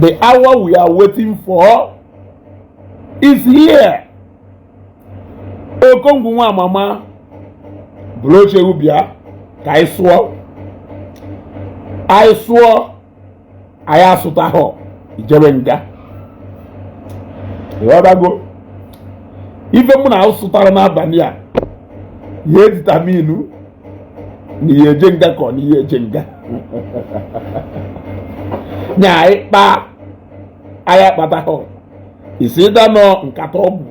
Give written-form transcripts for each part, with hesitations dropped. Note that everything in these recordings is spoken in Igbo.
The hour we are waiting for is here. Okongwu nwa mama bụrụ oche ewu bịa ka anyị sụọ, anyị sụọ, anyị asụtahụ ijebe nga. Ịghọtago ife mụ na sụtara n'abalị a ihe determine na ihe eje nga ka ọ na ihe eje nga nya anyị kpaa anyị akpatahụ isi ịda nọ nkata ọgwụ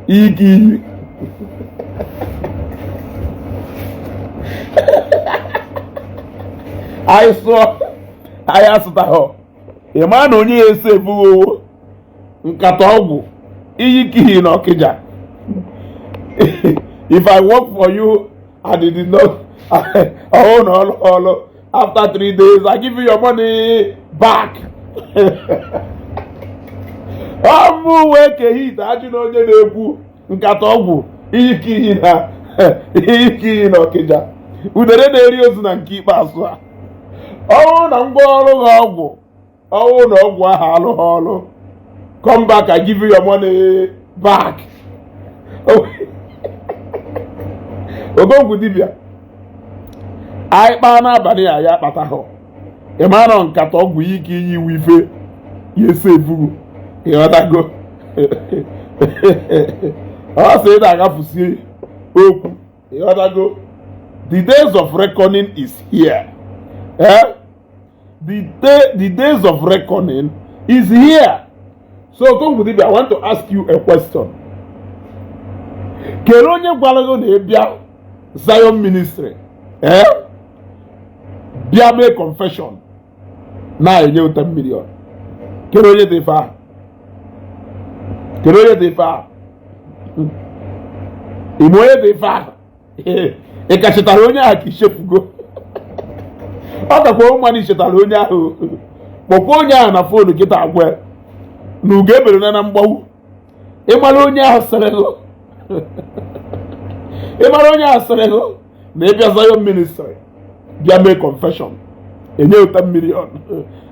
ike iyi. Anyị sụọ, anyị asụtahụ, ị maa na onye ya esi ebughị owo nkata ọgwụ iyi kihi na Ọkịja. If I work for you and it did not oh no ọlụ after 3 days, I give you your money back. Ọ mụ wee kee hit ajụ na onye na-ekwu nkata ọgwụ iyi kihi na iyi kihi na Ọkịja udere na-eri ozu na nke ikpeazụ a. Ọwụ na ngwa ọrụ gị ọgwụ ọwụ na ọgwụ ahụ alụghị ọrụ, come back, I give you your money back. Ogongwu dibịa anyị kpaa n'abalị a ya akpatahụ ị ma na nkata ọgwụ ike iyi iwu ife ya esi efugu. Ịghọtago? Ọ sị ị na-agafusi okwu. Ịghọtago? The days of reckoning is here, eh? The days of reckoning is here. So Okongwu dibia, I want to ask you a question. Kere onye gwara gị na ị bịa Zion Ministry, eh, bịa mee confession na-enye 10 million? Kere onye dị ife ahụ? Kere onye dị ife ahụ? Ime onye dị ife ahụ? Ị ka chetara onye ahụ ka ichefugo? Ọ kakwa mma na ichetara onye ahụ. Kpọkwa onye ahụ na phone kịta, agwa na ugo ebere na mgbawu. Ịmara onye ahụ sịrị gị, ịmara onye ahụ sịrị gị na ịbịa Zion Ministry bịa mee confession enye 10 million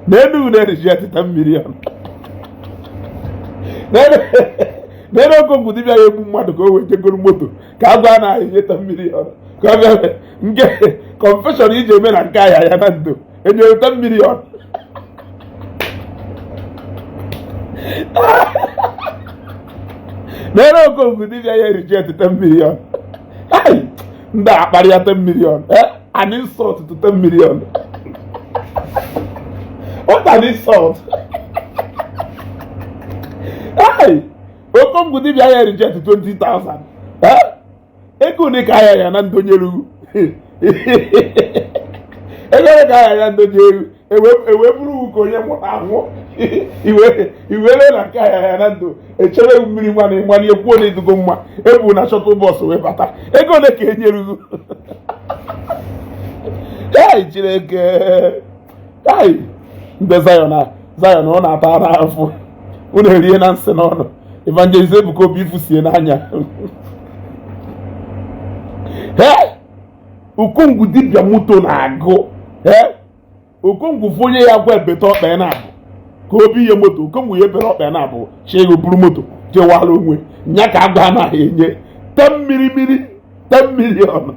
na enu na-eriji 10 million na enu. Okongwu dibịa ya egbu mmadụ ka o wee jegoro moto ka a gwa na enye 10 million ka ọ bịa nke confession iji eme na nke ahịa ya na ndo enye 10 million. Na Okongwu dibịa ya reject 10 million. Ai, ndị a akparịa 10 million, eh? An insult to 10 million. What an insult! Ai, Okongwu dibịa ya reject 20,000, eh? Ego ole ka ahịa ya na ndonyeru? Ego ole ka ahịa ya ndonyeru? Ewe bụrụ ka onye nwụrụ anwụ iwere na nke ahịa ya na ndụ echere mmiri nwanne nwanne ekwuo na edugo mma ebu na shuttle bus wee bata. Ego ole ka enyerugo? Ai, Chineke! Ai, ndị Zion a, Zion ọ na-ata n'afọ unu erie na nsị n'ọnụ. Evangelist Ebuka Obi ifusie n'anya. Ee, Okongwu dibịa moto na-agụ. Ee, Okongwu fụ onye ya gwa ebete ọkpa ya na-abụ ka obi ihe moto. Okongwu ya ebere ọkpa ya na-abụ chi ego buru moto jewara onwe nya ka agwa anaghị enye 10 mirimiri 10 million.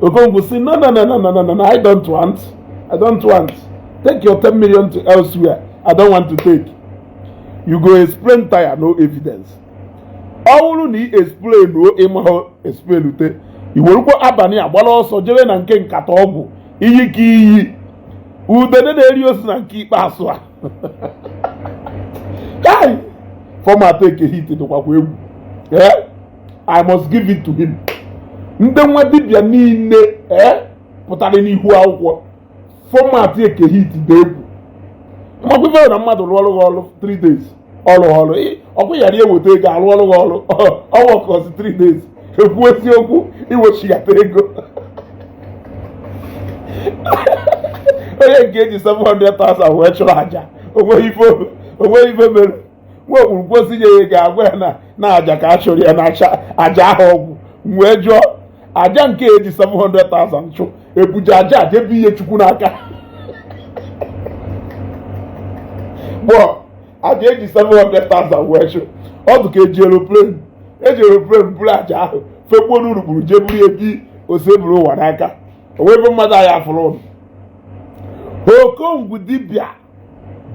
Okongwu si, "No, no, no, no, no, no, no, I don't want. I don't want. Take your 10 million to elsewhere. I don't want to take." You go explain tire, no evidence. Ọ bụrụ na ị explain o ịmahụ explain ute i werukwa abalị agbara ọsọ jebe na nke nkata ọgwụ iyi ka iyi udene na-eri ozu na nke ikpeazụ a. Kai, format Eke Hit dịkwakwa egwu. Eh, I must give it to him. Ndị nwa dibịa niile pụtara n'ihu akwụkwọ, format Eke Hit dị egwu. Makwa ife na mmadụ rụọ ọrụ gị ọrụ 3 days, ọrụ ọrụ ọkwa yara eweta ego arụ ọrụ gị ọrụ ọwọkọzi 3 days ekwu eziokwu iwechighata ego. Onye nke eji 700,000 wee chụrụ aja onweghị ife mere nwa okpuru kwesị nye ya ego agwa ya na aja ka a chụrụ ya na aja ahụ ọgwụ wee jụọ aja nke eji 700,000 chụ. Ebuje aja aja ebe ihe Chukwu n'aka gbọọ aja eji 700,000 wee chụ ọ dụ ka eji aeroplane, eji aeroplane buru aja ahụ fekpuo n'urukpuru jee buru ebi Osebụrụwa n'aka. O wee bụ mmadụ anyị afụrụ ụnụ. Okongwu dibịa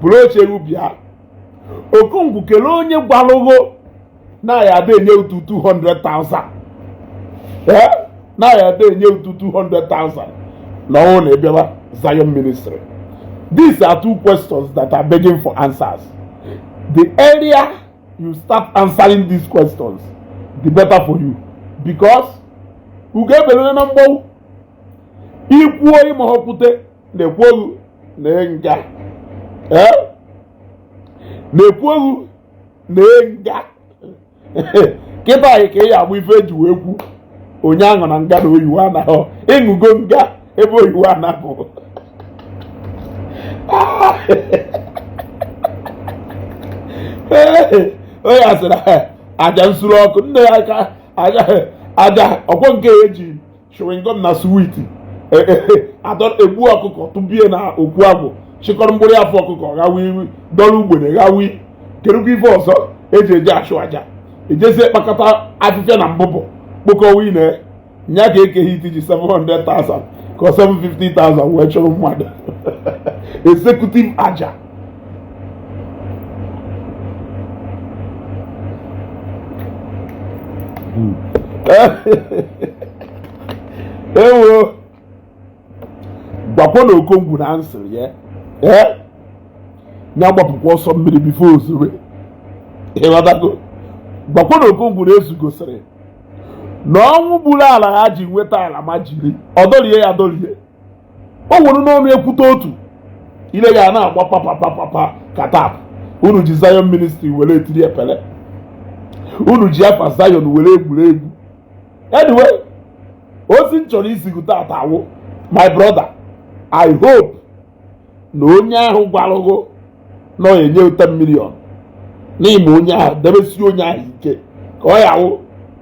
buru oche ewu bịa. Okongwu, kelee onye gwalụgo na ya ada enye utu 200,000, ee, na ya ada enye utu 200,000 na ọnwụ na ịbịawa Zion Ministry. These are two questions that are begging for answers. The earlier you start answering these questions, the better for you, because ugo ebelele na mgbawu ikwuo ịmahọkwute na-ekwu ogu na nga, ee, na-ekwu ogu na nga kịta anyị ka ị ya agba ife eji wee kwu onye aṅụ na nga na oyiwe anaghọ ịṅụgo nga ebe oyiwe anapụ. Onye asịrị aja nsuru ọkụ nne ya aka aja aja ọkwọ nke eji chewing gum na sweet egbu ọkụkọ tụbie na okwu agwụ chịkọrọ mkpụrụ afọ ọkụkọ ghawi dọrọ ugbene ghawi kerukwa ife ọzọ eji eji achụ aja ejezie kpakọta afịfịa na mbụbụ kpokọwa ine nya ka Eke Hit ji 700,000 ka ọ 750,000 wee chụrụ mmadụ executive aja. Ewo, gwakwa na Okongwu na nsịrị ya ee ya gbapụkwa ọsọ mmiri before ozure ịghọtago. Gwakwa na Okongwu na ezu gosiri na ọnwụ gburu ala ha ji nweta ala ma jiri ọ dọrie ya dọrie o nwere n'ọnụ ekwute otu ile ya na-agba papapapapa ka tap. Unu ji Zion Ministry were etiri epele, unu ji afa Zion were egwuregwu. Anyway, ozi m chọrọ izigu tata awụ, my brother, I hope na onye ahụ gwarụgo na ọ enye 10 million n'ime onye ahụ debesi onye ahụ ike ka ọ ya wụ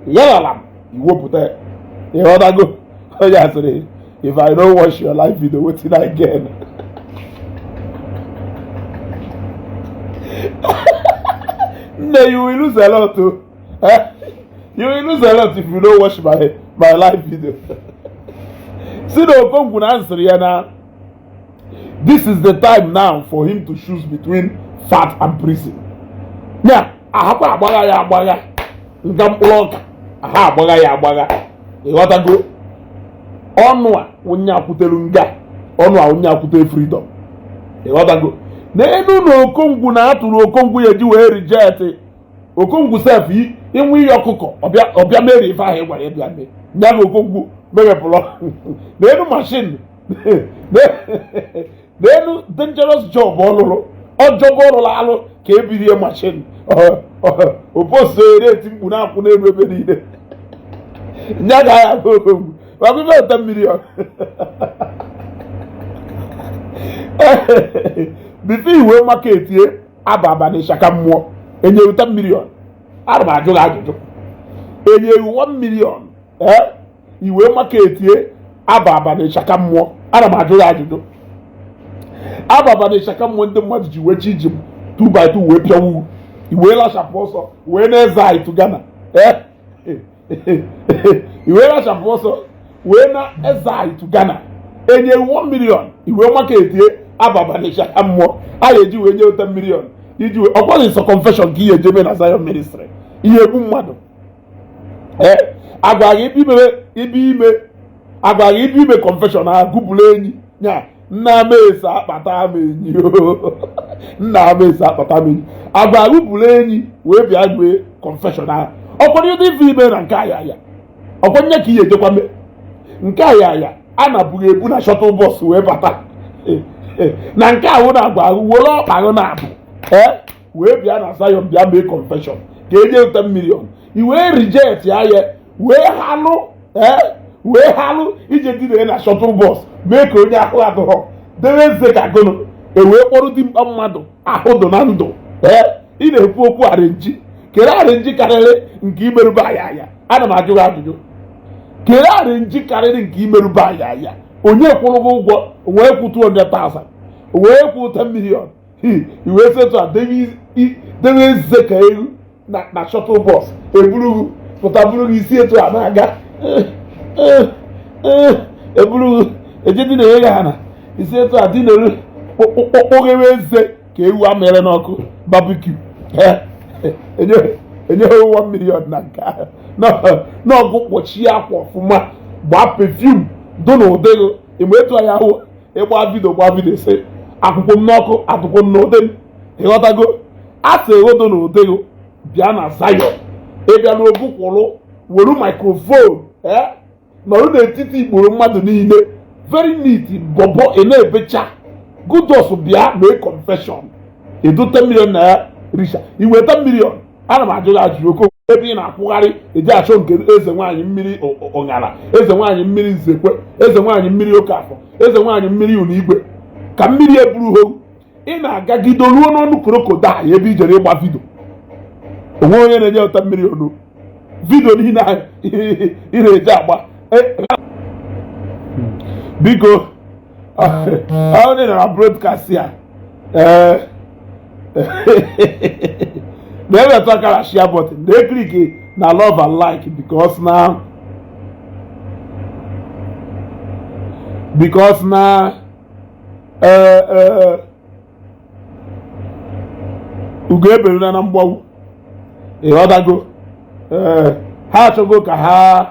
gharala m iwepụta ya. Ịghọtago? Onye asịrị, if I no watch your live video, wetin I gain? Nne, you will lose a lot o. Eh? You will lose a lot if you no watch my live video. Si na Okongwu na nsịrị ya na this is the time now for him to choose between fat and prison. Ya ahakwa agbagha ya agbagha nga mkpụrụ ọka aha agbagha ya agbagha. Ịghọtago? Ọnụ a onye akwutere nga, ọnụ a onye akwutere freedom. Ịghọtago? N'elu na Okongwu na atụrụ Okongwu ya eji wee reject Okongwu sef inwe ihe ọkụkọ ọbịa meri ife ahụ ị gwara ịbịa mee nya bụ Okongwu meghepụrụ n'elu machine n'elu dangerous job ọ lụrụ ọjọbọ ọ lụrụ alụ ka ebirie machine oposere eti mkpu na-akwụ n'elu ebe niile nya ga ya bụ Okongwu maka ife 10 million before iwe maka etie aba aba na ịchaka mmụọ enyewu 10 million. Ana m ajụ gị ajụjụ, enyewu 1 million ee iwe maka etie aba aba na ịchaka mmụọ. Ana m ajụ gị ajụjụ, aba aba na ịchaka mmụọ ndị mmadụ ji wee chi iji 2 by 2 wee pịawu iwe lachapụ ọsọ wee na-eze anyị to Ghana, ee iwe lachapụ ọsọ wee na-eze anyị to Ghana. Enye 1 million iwe maka etie ababa na ịchaka mmụọ a ga-eji wee nye 10 million iji wee ọkwaghị nsọ confession ka ihe ejebe na Zion Ministry ihe egbu mmadụ. Ee, agwaghị ibe ime agwaghị ibe ime confession a gụpụrụ enyi nya nna m ese akpata m enyi, nna m ese akpata m enyi, agwa gụpụrụ enyi wee bịa gbee confession ahụ. Ọkwado ịdị ife ime na nke aya ya ọkwanye ka ihe ejekwa mee nke aya ya a na-abụghị ebu na shuttle bus wee bata na nke ahụ na-agwa ahụ were ọkpa ahụ na-abụ ee wee bịa na Zion bịa mee confession ka enye 10 million i wee reject ya ya wee halụ ee wee halụ ije dina na shuttle bus mee ka onye ahụ adụrọ debe eze ka gụnụ e wee kpọrọ dimkpa mmadụ ahụ dụ na ndụ. Ee, ị na-ekwu okwu arrange kere arrange karịrị nke imerube aya aya. Ana m ajụ gị ajụjụ, kere arrange karịrị nke imerube aya aya Onye kwụrụ gị ụgwọ wee kwụ 200,000, wee kwụ 10 million, i wee setụ a debe eze ka ewu na shuttle bus eburu gị pụta, buru gị isi etu a na-aga, eburu gị eje dị na-enye ha na isi etu a dị na-eru kpọghewe eze ka ewu amịrị n'ọkụ barbecue. Enye ha 1 million na nke ahụ n'ọgụ kpọchie akwa ọfụma, gbaa perfume dụ na ụdị gị ịma etu anyị ahụ ịgba video, gba video sị akwụkwọ m n'ọkụ, atụkwọ m n'ụdị m. Ịghọtago? A sị egodo na ụdị gị bịa na Zion, ịbịa n'obu kwụrụ were microphone nọrọ n'etiti ikporo mmadụ niile, very neat bọbọ, ị na-ebecha godos, bịa mee confession, edo 10 million naira richa iwe 10 million. Ana m ajụ gị ajụjụ oko ebe ị na-akwụgharị eji achọ nke eze nwaanyị mmiri ụṅara, eze nwaanyị mmiri nzekwe, eze nwaanyị mmiri okafọ, eze nwaanyị mmiri ụlọigwe, ka mmiri eburu ho ị na-agagide ruo n'ọnụ crocodile ebe ijere ịgba video. Onwe onye na-enye ụta mmiri onu video niile ị na-eji agba. Biko, ọ dị na broadcast ya na-eweta akara share button, na-eclick na love and like, because na ugo eberuna na mgbawu. Ịghọtago? Ee, ha achọgo ka ha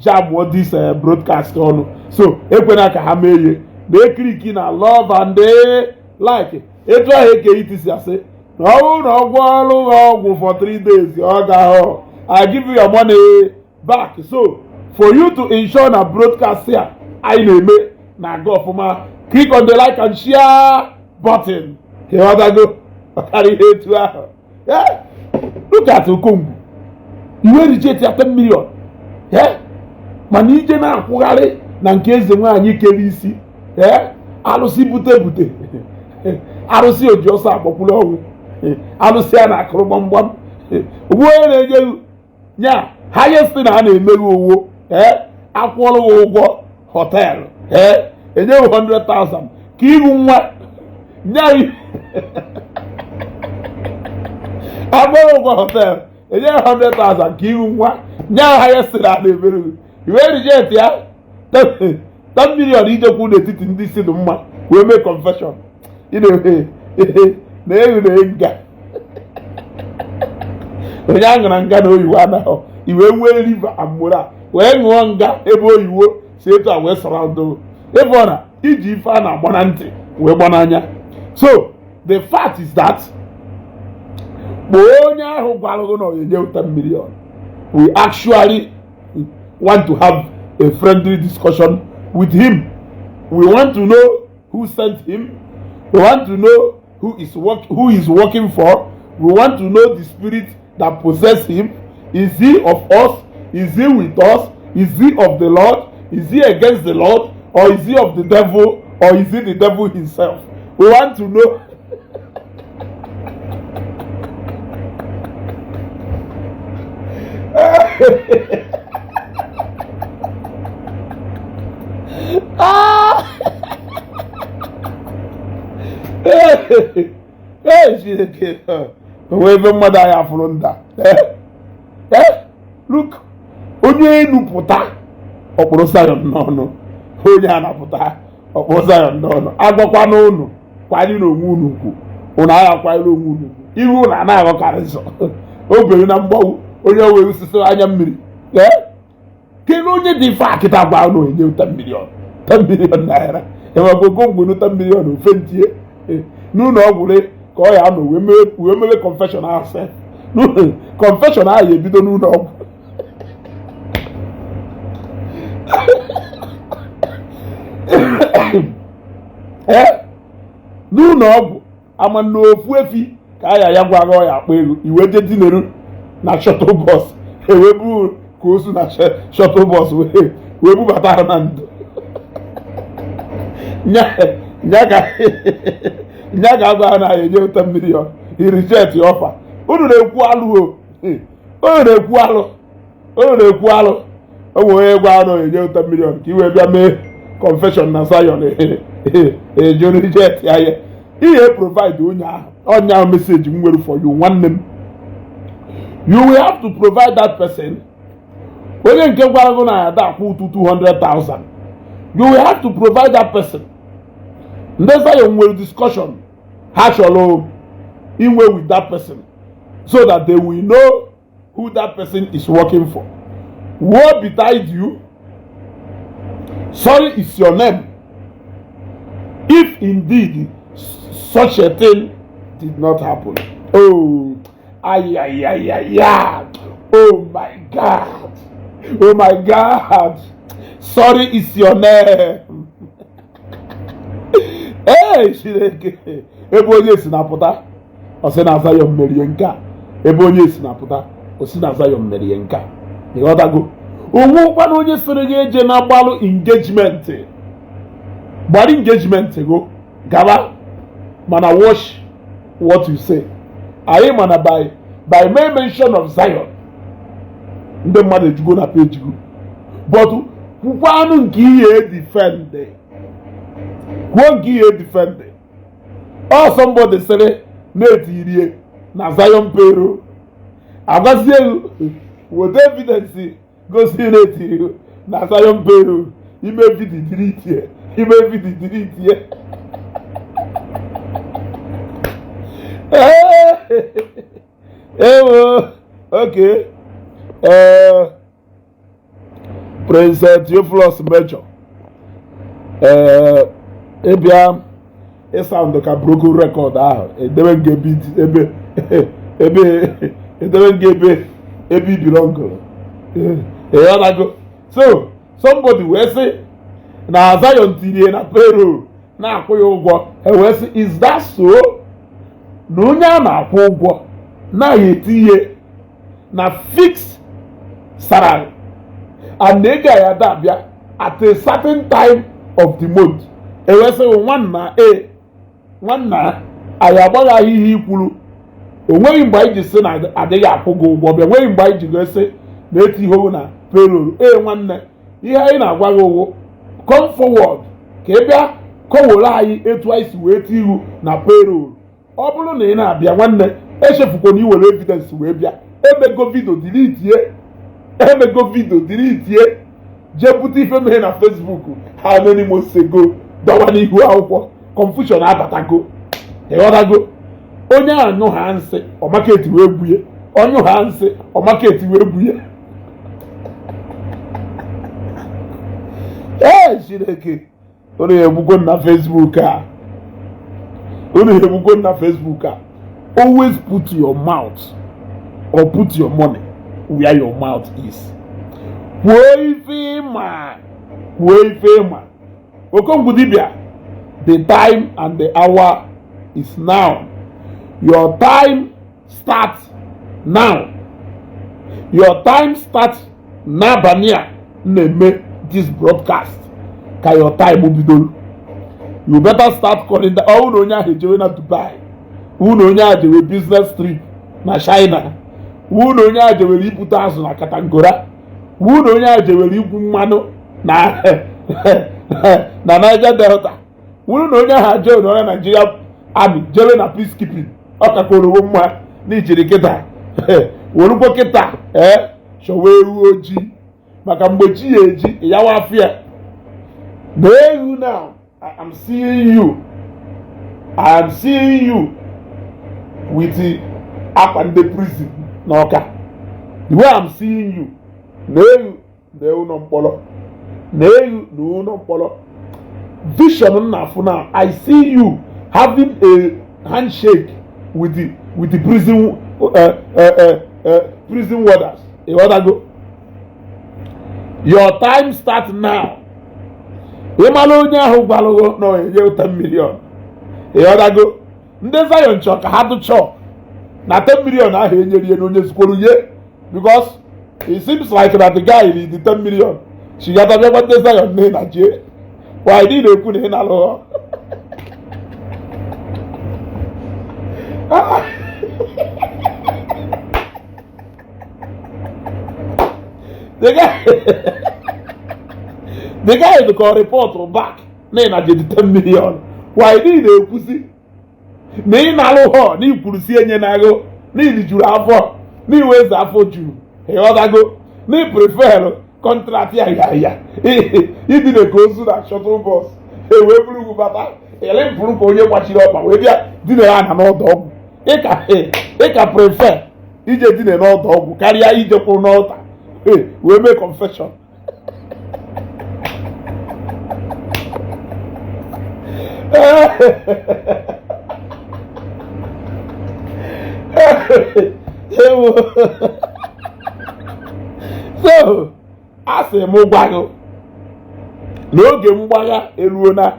jamụọ this broadcast ọnụ, so ekwena ka ha mee ihe. Na-eclick na love and like. Etu ahụ eke iti si asị na ọ bụrụ na ọ gwọọrụ gị ọgwụ for 3 days, ọ ga-ahụ, I give you your money back. So for you to ensure na broadcast ya anyị na-eme na-aga ọfụma, click on the like and share button. Ịghọtago? Ọkara ihe etu ahụ. Look at Okongwu, iwe reject ya 10 million, mana ije na-akwụgharị na nke eze nwaanyị kere isi alụsị bute bute, arụsị oji ọsọ agbakwuru ọnwụ, alụsị a na-akụrụ gbamgbam ugbu onye na-enye nya highest na a na-emerụ owo akwụọrọ gị ụgwọ hotel, enyeghị 100,000 ka iru nwa nya, agbụrụ ụgwọ hotel, enyeghị 100,000 ka iru nwa nya, highest na a na-emerụ iwe reject ya 10 million. Ijekwu n'etiti ndị si dị mma wee mee confession, ị na-ehu na nga onye aṅụra nga na oyiwo anaghọ iwe nwee liver and moral wee ṅụọ nga ebe oyiwo si etu a wee sọrọ ndụ ebe ọ na iji ife a na-agba na ntị wee gba n'anya. So the fact is that kpọọ onye ahụ gwara gị na ọ ga-enye 10 million. We actually want to have a friendly discussion with him. We want to know who sent him. We want to know who is working for. We want to know the spirit that possess him. Is he of us? Is he with us? Is he of the Lord? Is he against the Lord? Or is he of the devil? Or is he the devil himself? We want to know. Ah! Ee, Chineke, onwe ebe mmadụ anyị afụrụ nda. Ee, look, onye elu pụta ọkpụrụ Zion n'ọnụ, onye a na-apụta ọkpụrụ Zion n'ọnụ, agwakwa n'ụnụ kwanyere n'onwe unu ugwu, unu agha akwanyere onwe unu ugwu, ihu unu a na-aghọkarị nsọ obere na mgbawu onye wee osisi anya mmiri. Ee, kedu onye dị ife akịta gwa unu enye 10 million, 10 million naira? Enwegwogo ngwenu 10 million ofe ntie n'ụlọ ọgwụ ka ọ ya anọ wee mere confession ahụ sef. Confession ahụ ya ebido n'ụlọ ọgwụ. Ee, n'ụlọ ọgwụ ama na ofu efi ka a ya ya gwa gị ọ ya akpọ ego iwe je dineru na shuttle bus, ewee buru ka ozu na shuttle bus wee bubata ha na ndụ nya ga-agwa ha na ya enye 10 million, i reject offer. Unu na-ekwu alụ o, unu na-ekwu alụ, unu na-ekwu alụ. O nwere onye gwa na enye 10 million ka i wee bịa mee Confession na Zion eju reject ya. Ya ihe provide onye ahụ, onye ahụ message m nwere for you, nwanne m, you will have to provide that person, onye nke gwara gị na ya da akwụ ụtụ 200,000. You will have to provide that person. Ndị Zion nwere discussion ha chọrọ inwe with that person so that they will know who that person is working for. Woe betide you, sorry is your name, if indeed such a thing did not happen. Oh, ay ay ay ay ay, oh my God, oh my God, sorry is your name. Ee, Chineke, ebe onye si na-apụta, ọ sị na Zion merie nke a. Ebe onye si na-apụta, ọ sị na Zion merie nke a. Ịghọtago onwekwana onye sịrị gị eje na gbalụ engagement, gbara engagement go gaba, mana watch what you say. Anyị mana by mere mention of Zion, ndị mmadụ ejugo na page go, but kwukwanụ nke ihe defend, kwuo nke ihe defend. Ọ somebody sịrị na-etirie na Zion payroll, agwazie weta evidence gosi na-etiri na Zion payroll. Ime video delete, ime video delete. Ewo, okay, ee, Prince Theophilus Major, ee, ịbịa ịsound ka broken record ahụ, edebe nga ebe ebe ebe edebe nga ebe ebe ibiri ịghọtago. So somebody wee sị na Zion tinye na payroll na-akwụ ya ụgwọ, e wee sị, is that so? Na onye a na-akwụ ụgwọ naghị etinye na fix salary and ego ya da abịa at a certain time of the month. E wee sị, nwanna, e nwanna, anyị agbaghaghị ihe ikwuru. O nweghị mgbe anyị ji sị na adịghị akwụ gị ụgwọ bịa, nweghị mgbe anyị ji gosi na etighị na payroll. Ee, nwanne, ihe anyị na-agwa gị ụwụ, come forward ka ị bịa kọwere anyị etu anyị si wee ti ihu na payroll. Ọ bụrụ na ị na-abịa, nwanne, echefukwana iwere evidence wee bịa. Emego video deletie, emego video deletie, jee bute ife mere na Facebook how many months ago, dọwa n'ihu akwụkwọ. Confusion abatago, ịghọtago. Onye a nyụ ha nsị ọmaketi wee gwuye, ọnyụ ha nsị ọmaketi wee gwuye. Ee, Chineke, unu egbukwo na Facebook a, unu egbukwo na Facebook a. Always put your mouth or put your money where your mouth is. Kwuo ife ịma, kwuo ife ịma. Okongwu dibia, the time and the hour is now. Your time starts now. Your time starts n'abalị a na-eme this broadcast ka your time bidoro. You better start calling. Ọ na onye ahụ ejewe na Dubai, wụ na onye ahụ jewe business trip na China, wụ na onye ahụ jewere ibute azụ na Katangora, wụ na onye ahụ jewere igwu mmanụ na Niger Delta, wụrụ na onye ahụ jere na Nigeria Army jere na peacekeeping, ọ kakorowo mma na ijiri kịta werukwo kịta ee chọwa ewu ojii maka mgbe chi ya eji yawa afịa na ewu. Now I am seeing you, I am seeing you with akwa ndị prison n'Ọka. The way I'm seeing you, na ewu na ewu nọ mkpọrọ, na ewu na ewu nọ mkpọrọ. Vision m na-afụ now, I see you having a handshake with the prison prison warders. Ịghọtago? Your time start now. Ịmara onye ahụ gwalụgo na onye 10 million, ịghọtago? Ndị Zion chọọ ka ha dụchọọ na 10 million ahụ enyere ihe na onye zukwuru ye, because it seems like that the guy need the 10 million chigata bịakwa ndị Zion na na jie why dị na-ekwu na ị na-alụ. The guy dị ka ọ report back na ị na jedi 10 million. Why ị na-ekwusi na ị na-alụ họ na ikwurusi enye na-agụ na irijuru afọ na iwe eze afọ juru, ịghọtago, na ị prefer contract ya ya ya idina ka ozu na shuttle bus e wee buru ugwu bata ele mpụrụ ka onye gbachiri ọkpa wee bịa dinere ana n'ọdụ ọgwụ. Ị ka prefer ije dine n'ọdụ ọgwụ karịa ije kwụrụ n'ọta wee mee confession. Ewo. So a sị m gwa gị n'oge mgbagha eruo na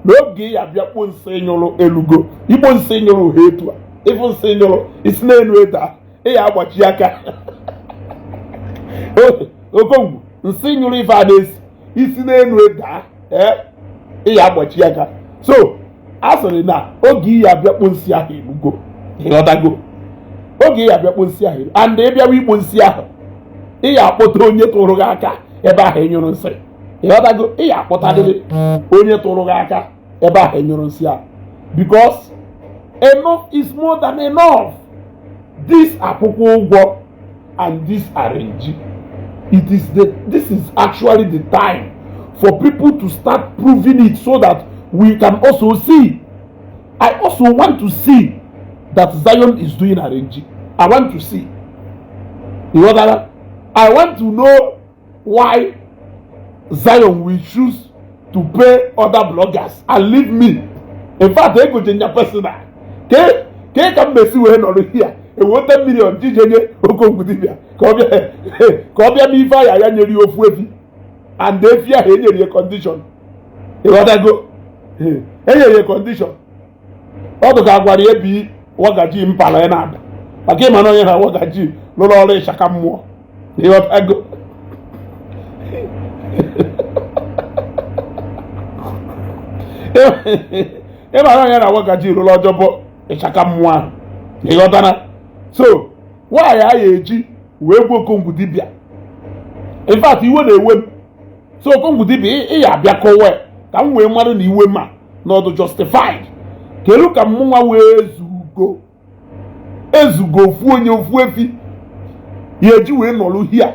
n'oge ya bịa kpo nsị nyụrụ elugo. Ikpo nsị nyụrụ ha etu a, ịfụ nsị nyụrụ isi n'elu eda, ị ya agbachi aka. Okongwu, nsị nyụrụ ife a na-esi isi n'elu eda, ị ya agbachi aka. So a sịrị na oge ị ya bịa kpo nsị ahụ elugo, ịghọtago, oge ị ya bịa kpo nsị ahụ, and ị bịawa ikpo nsị ahụ, ị ya akpọta onye tụrụ gị aka ebe ahụ ị nyụrụ nsị, ịghọtago, ị ya akpọtarịrị onye tụrụ gị aka ebe ahụ ị nyụrụ nsị ahụ, because enough is more than enough. This akwụkwọ ụgwọ and this arrange, it is the this is actually the time for people to start proving it so that we can also see. I also want to see that Zion is doing arrange. I want to see. You know that? I want to know why Zion will choose to pay other bloggers and leave me. In fact, ego jenya personal. Ke ke ka mmesi wee nọrọ here ewo 10 million jije nye Okongwu dibịa ka ọ bịa n'ife aya ya nyere ya ofu efi, and efi ahụ enyere ya condition, ịghọtago, enyere ya condition. Ọ dị ka agwara ya ebi wagaji mpala ya na-ada maka ịma na onye ha wagaji lụrụ ọrụ ịchaka mmụọ, ịghọtago. Ịma na onye na wagaji lụrụ ọjọbọ ịchaka mmụọ ahụ, ịghọtara. So nwaanyị a ya eji wee gbuo Okongwu dibịa, in fact iwe na-ewe m. So Okongwu dibịa, ị ya abịa kọwa ka m wee mmadụ na iwe ma na ọdụ justified. Kedu ka mụnwa wee ezugo ofu onye ofu efi ya eji wee nọrọ hia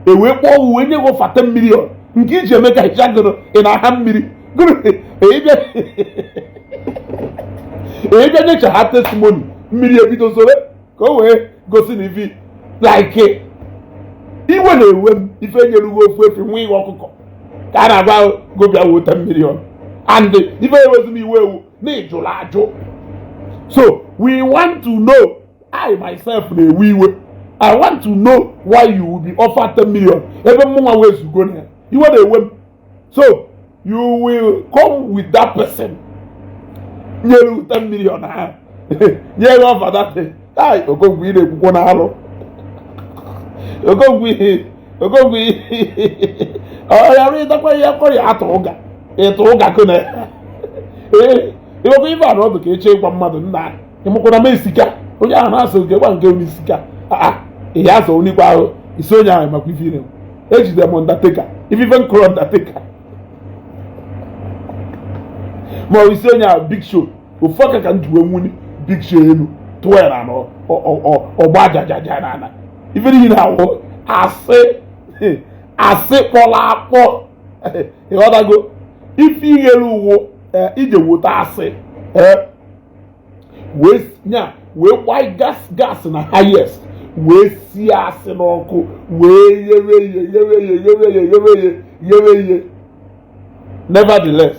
e wee kpọọ wee nye gị 10 million nke iji eme ka hicha gụrụ ị na-aha mmiri gụrụ ịbịa nyecha ha testimony mmiri ebido zore ka o wee gosi na ifi like iwe na-ewe m. Ife nyere uwe ofu efi nwa ihe ọkụkọ ka a na-agwa gobịa wo 10 million and ife ewezi m iwe ewu na ịjụrụ ajụ. So we want to know. I myself na-ewe iwe. I want to know why you will be offered 10 million ebe mụnwa wee zugo na iwe na-ewe m. So you will come with that person nyere 10 million ahụ nyere offer that thing. Ai, Okongwu ị na-ekwukwo n'alụ Okongwu Okongwu ọyara ịdakwa ihe akọrọ ya atụ ụga ịtụ ụga kụ na ịgbakwa ife a na ọdụ ka eche ịgwa mmadụ nna ịmụkwara m esika onye ahụ na-asụ nke gwa nke onye isika aa ihe azụ onikwa ahụ isi onye ahụ makwa ife ire ejide m Undertaker ife nkụrụ Undertaker ma ọ isi onye ahụ Big Show ofu aka ka m ji wee nwunye Big Show elu tụọ ya na ọgba jajaja na ana ife niile awụ asị asị kpọrọ akpọ, ịghọtago. Ife ighere uwo ije wota asị wee nya wee gbaa gas na highest wee sie asị n'ọkụ wee ghewe ye ghewe ye ghewe ye ghewe ye ghewe ye. Nevertheless,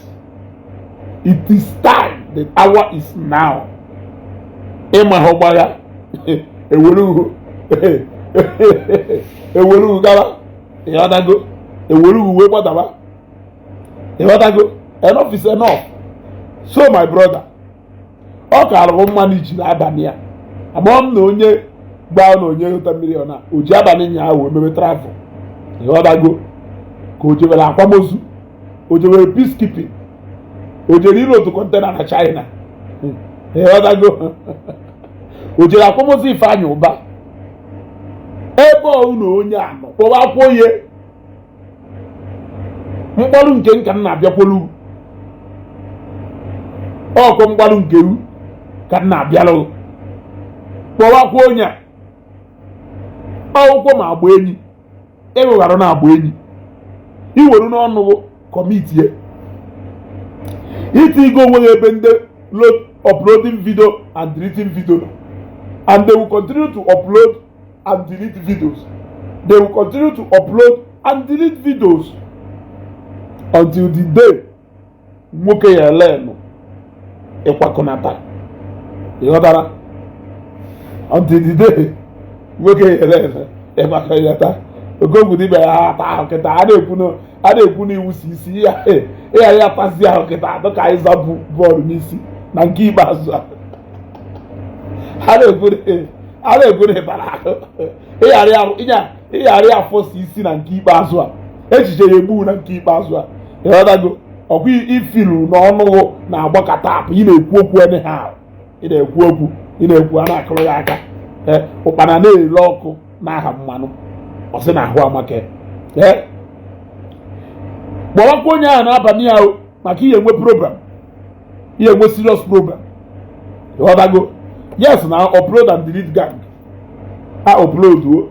it is time, the hour is now. Ịma ha ọgbagha ewere gawa, ịghọtago, ewere uwe gbadaba, ịghọtago. Enough is enough. So my brother, ọ ka arụrụ mma na ijiri abalị a amụọ m na onye gbaa na onye 10 million a o ji abalị nya ahụ wee mebe travel, ịghọtago, ka o jewere akwamozu, o jewere peacekeeping, o jere ire otu container na China, ịghọtago, o jere akwamozu Ifeanyị Ụba ebe ọ na onye anọ kpọwa akwụ onye Mgbalụ nke nka m na-abịakwolu ọkụ, mgbalụ nke u ka m na-abịalụ. Kpọwakwa onye a akwụkwọ ma agba enyi ịghụghara na-agba enyi iweru n'ọnụ committee itigo onwe gị ebe ndị uploading video and deleting video, and they will continue to upload and delete videos. They will continue to upload and delete videos until the day nwoke ya elenụ ịkwakọnata. Ịghọtara? Until the day nwoke ya elenụ ịkwakọnata. Okongwu dibịa ya ata ahụ kịta, a na-ekwu n'iwu si isi ya ịghara ya tazi ahụ kịta, dịka anyị zabụ bọọlụ n'isi na nke ikpeazụ a. A na-ekwu na ịbara ahụ ịghara ya afọsi isi na nke ikpeazụ a, echiche ya egbu na nke ikpeazụ a. Ịghọtago? Ọkwa ifilu n'ọnụgụ na-agbakọta apụ, ị na-ekwu okwu anyhow, ị na-ekwu okwu, ị na-ekwu, a na-akụrụ ya aka. Ụkpana na-ere ọkụ n'aha mmanụ, ọ sị na ahụ amaka. Ee, kpọwakwa onye ahụ n'abalị ya maka ihe enwe problem, ihe enwe serious problem. Ịghọtago? Yes, na upload and delete gang. A upload o,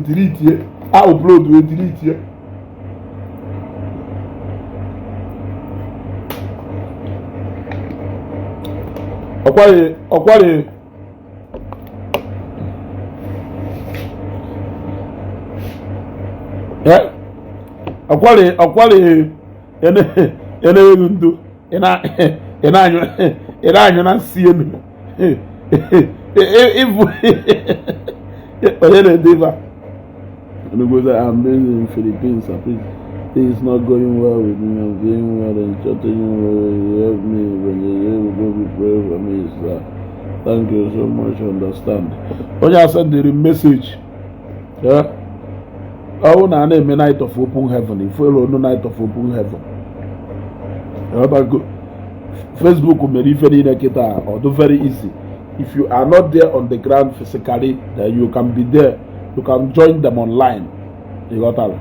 delete, a upload o, delete. Ọkwari ọkwari ọkwari ọkwari enegheghị ndụ ị na-anyụ na nsị enu ịbụ onye na-ede ife a. I'm based in Philippines. Please, things not going well with me. I'm doing well and chatting well. You help me when you go be pray for me, sir. Thank you so much. Understand. Onye a sendịrị message, ọ bụrụ na a na-eme Night of Open Heaven, ifuelu onu Night of Open Heaven. Facebook mere ife niile kịta ọ dị very easy. If you are not there on the ground physically, then you can be there, you can join them online. Ịghọtara?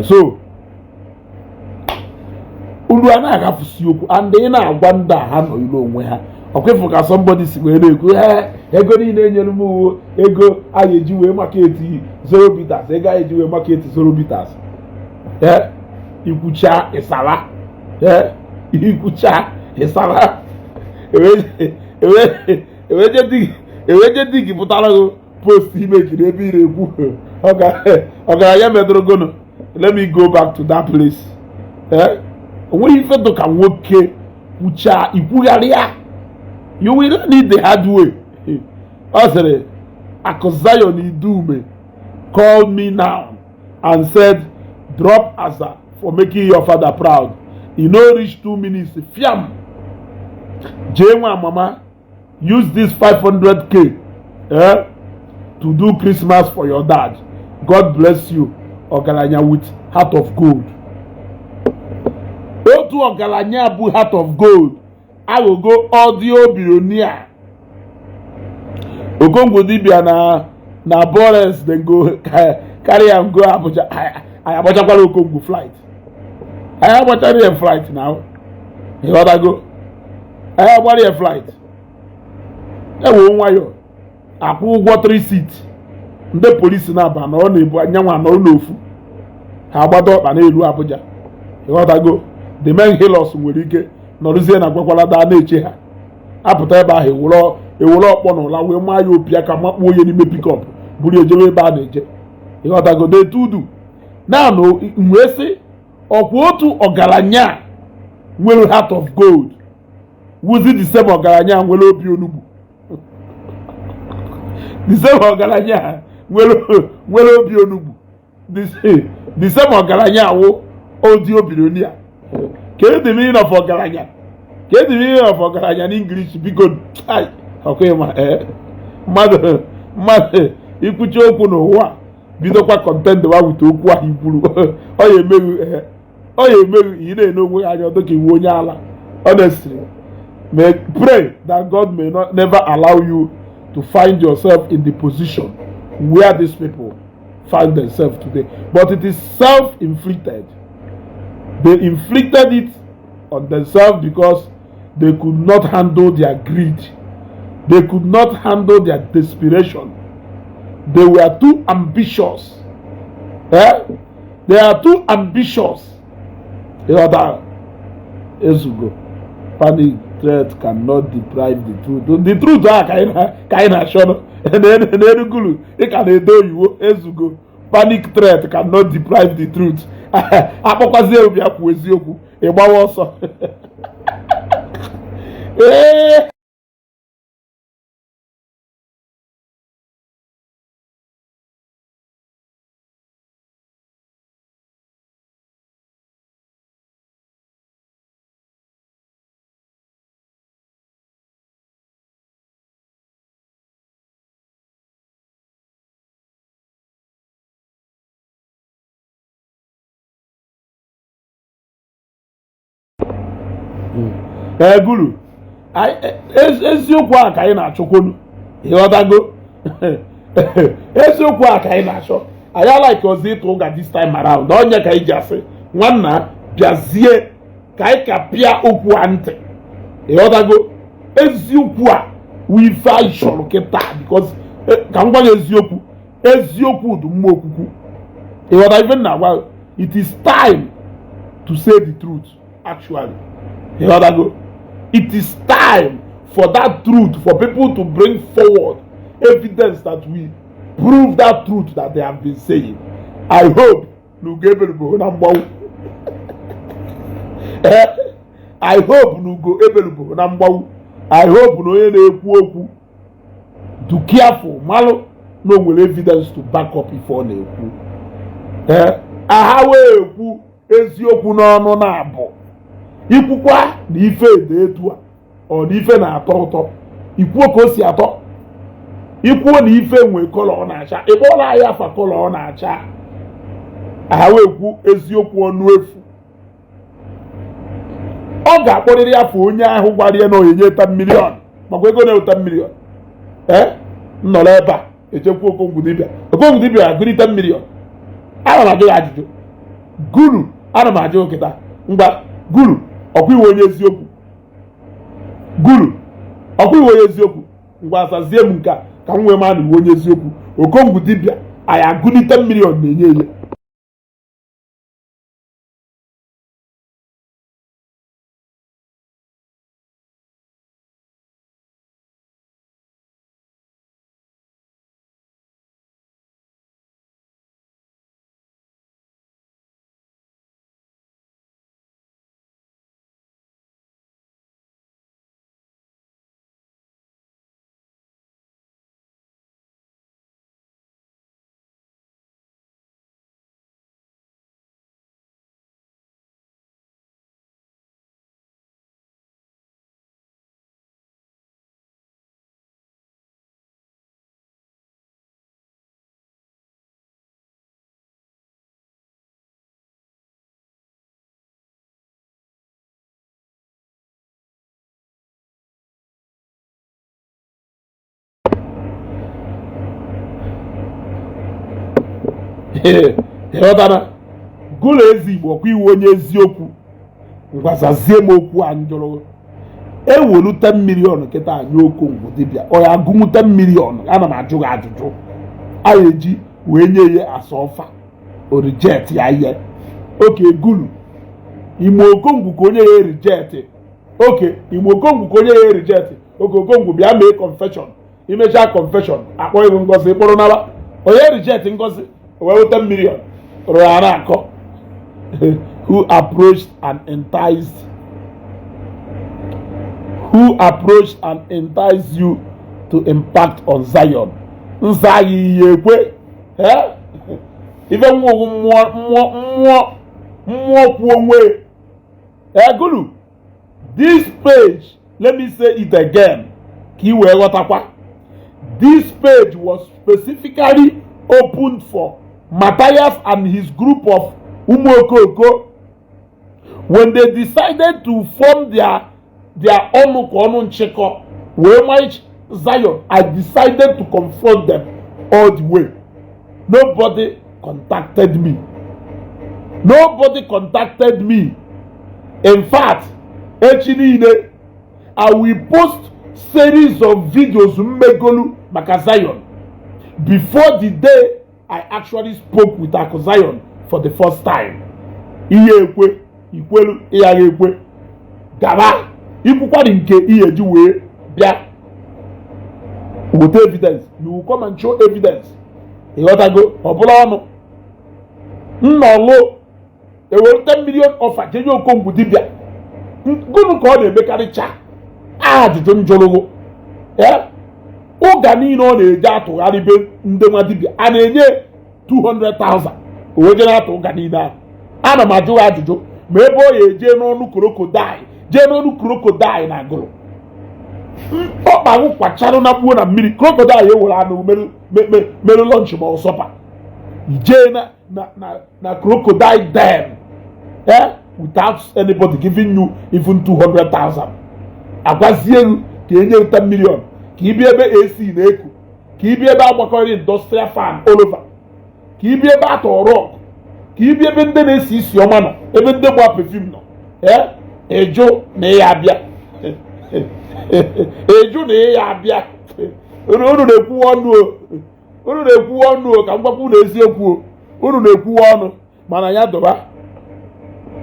So ulu a na-agafusi okwu and ị na-agwa ndị a ha nọ ilu onwe ha. Ọkwefu ka somebody si wee na-ekwu, ee, ego niile enyere m uwe ego a ga-eji wee market Zoro Bitters, ego a ga-eji wee market Zoro Bitters. Ee, ikwucha ịsara, ee, ikwucha ịsara, eweje di gị pụtara gị post imekiri ebe ị na-ekwu ọgaranya medorogono. Let me go back to that place. Ee, onweghị ife dị ka nwoke kwuchaa ikwugharịa. You will learn it the hard way. Ọ sịrị, Akụ Zion Idume called me now and said, "Drop asa for making your father proud." E no reach 2 minutes, fiam. Jee nwa mama, use this 500K, eh, to do Christmas for your dad. God bless you. Ọgaranya with heart of gold. Otu ọgaranya bụ heart of gold aghọgo audio billionaire. Okongwu dibịa na Boris dem go carry am go Abuja. Anyị agbachakwara Okongwu flight, anyị agbachara ya flight na ịghọtago, anyị agbara ya flight, ewe nwayọ akwụ ụgwọ 3 seat. Ndị polisi na-aba na ọ na-ebu anyanwụ anọrọ n'ofu ha agbado ọkpa n'elu Abuja. Ịghọtago? The main Hilux nwere ike nọrụzie na gwakwalada na-eche ha apụta ebe ahụ, ewere ọkpọ na ụla wee maa ya opi aka, makpuo onye n'ime pickup, buru ejebe ebe a na-eje. Ịghọtago? Detudu naanụ wee sị ọkwa otu ọgaranya nwere heart of gold wuzi the same ọgaranya nwere obi onugbu, the same ọgaranya nwere obi onugbu, the same ọgaranya wụ audio billionaire. Kedu the meaning of ọgaranya? Kedu the meaning of ọgaranya n'English? Biko, ọkwa ịma mmadụ mmadụ ikwuchi okwu n'ụwa, bidokwa contend wa with okwu ahụ ikwuru, ọ ya emeghu, ọ ya emeghu. Ị na-ene onwe ya anya dịka iwu onye ala. Honestly, may pray that God may not never allow you to find yourself in the position where these people find themselves today. But it is self-inflicted. They inflicted it on themselves because they could not handle their greed. They could not handle their desperation. They were too ambitious. Eh? They are too ambitious. Ịghọtara? Ezugo. Panic threat cannot deprive the truth. The truth a ka anyị na-achọ n'Enugwu, ị ka na-ede oyiwo. Ezugo. Panic threat cannot deprive the truth. Akpọkwazie obi akwụ eziokwu, ịgbawa ọsọ. Ee. Ee, guru, eziokwu a ka anyị na-achọkwonu. Ịghọtago? Eziokwu a ka anyị na-achọ. Anyị alaike ọzọ ịtụ ụga this time around. Onye ka anyị ji asị nwanna bịazie ka anyị ka pịa okwu a ntị. Ịghọtago? Eziokwu a wụ ife anyị chọrọ kịta, because ka m gwa gị eziokwu, eziokwu dị mma okwukwu. Ịghọta ife m na-agwa? It is time to say the truth, actually. Ịghọtago? It is time for that truth, for people to bring forward evidence that we prove that truth that they have been saying. I hope na ugo ebelubo na mgbanwu. I hope na ugo ebelubo na mgbanwu. I hope na onye na-ekwu okwu do careful, malụ na o nwere evidence to back up ife ọ na-ekwu. Ee, aha wee ekwu eziokwu n'ọnụ na-abụ ikwukwa na ife dị etu a, ọ na ife na-atọ ụtọ, ikwuo ka o si atọ. Ikwuo na ife nwee colour ọ na-acha, ịkpọrọ anyị afa colour ọ na-acha. Aha wee kwu eziokwu ọnụ efu, ọ ga-akpọrịrị afọ onye ahụ gwara ya na onyinye 10 million makwa ego na-eweta million. Ee, nnọrọ ebe a echekwa Okongwu dibịa. Okongwu dibịa agụri 10 million? Ana m ajụ ya ajụjụ. Guru, ana m ajụ kịta. Ngwa, guru, ọkwa iwe onye eziokwu? Guru, ọkwa iwe onye eziokwu? Ngwa, asazie m nke a ka m nwee maa na iwe onye eziokwu. Okongwu dibịa anyị agụli 10 million na-enye ya? Ịghọtara? Gụlụ ezi Igbo, ọkwa iwu onye eziokwu? Ngwazazie m okwu a njụrụ. Ewelu 10 million kịta nye Okongwu dibịa, ọ ya agụnwu 10 million? Ana m ajụ gị ajụjụ. A eji wee nye ya asa ọfa, o reject ya ihe. Oke gulu ime Okongwu ka onye ya reject. Oke ime Okongwu ka onye ya reject. Oke Okongwu bịa mee confession, imechaa confession, akpọ ịhụ ngozi kpụrụ nara onye reject ngozi wee weta million rụrụ ya na-akọ. Who approached and enticed, who approached and enticed you to impact on Zion? Nza gị ihe ekwe. Ife nwa mmụọ mmụọ mmụọ mmụọ kwuo onwe egulu. This page, let me say it again ka ị wee ghọtakwa, this page was specifically opened for Matthias and his group of Umuokoko when they decided to form their ọnụ ka ọnụ nchịkọ wee march Zion. I decided to confront them all the way. Nobody contacted me. Nobody contacted me. In fact, echi niile I will post series of videos mmegolu maka Zion before the day I actually spoke with Aku Zion for the first time. Ihe ekwe ikwelu ịghaghị ekwe gaba ikwukwari nke ihe ji wee bịa weta evidence. You will come and show evidence. Ịghọtago? Ọ bụla ọnụ nnọlụ ewere 10 million offer jenye Okongwu dibịa gụnụ ka ọ na-emekarịcha. Ajụjụ m jụrụgụ, ụga niile ọ na-eje atụgharị be ndị nwa dibịa a na-enye 200,000 o wee jee na-atụ ụga niile ahụ. Ana m ajụ ya ajụjụ ma ebe ọ ya eje n'ọnụ crocodile, jee n'ọnụ crocodile na agụrụ ọkpa kwacharụ na gbuo na mmiri, crocodile ewere anụ merụ lunch ma ọ supper, ijee na crocodile den, eh, without anybody giving you even 200,000, agwazie elu ka enye 10 million ka ị bịa ebe AC na-eku, ka ị bịa ebe agbakọrọ industrial fan all over, ka ị bịa ebe atọ rock, ka ị bịa ebe ndị na-esi isi ọma nọ, ebe ndị gba perfume nọ, ee, ịjụ na ị ya abịa, ịjụ na ị ya abịa. Unu na-ekwuwe ọnụ o, unu na-ekwuwe ọnụ o. Ka m gwakwa unu eziokwu o, unu na-ekwuwe ọnụ mana ya dọba.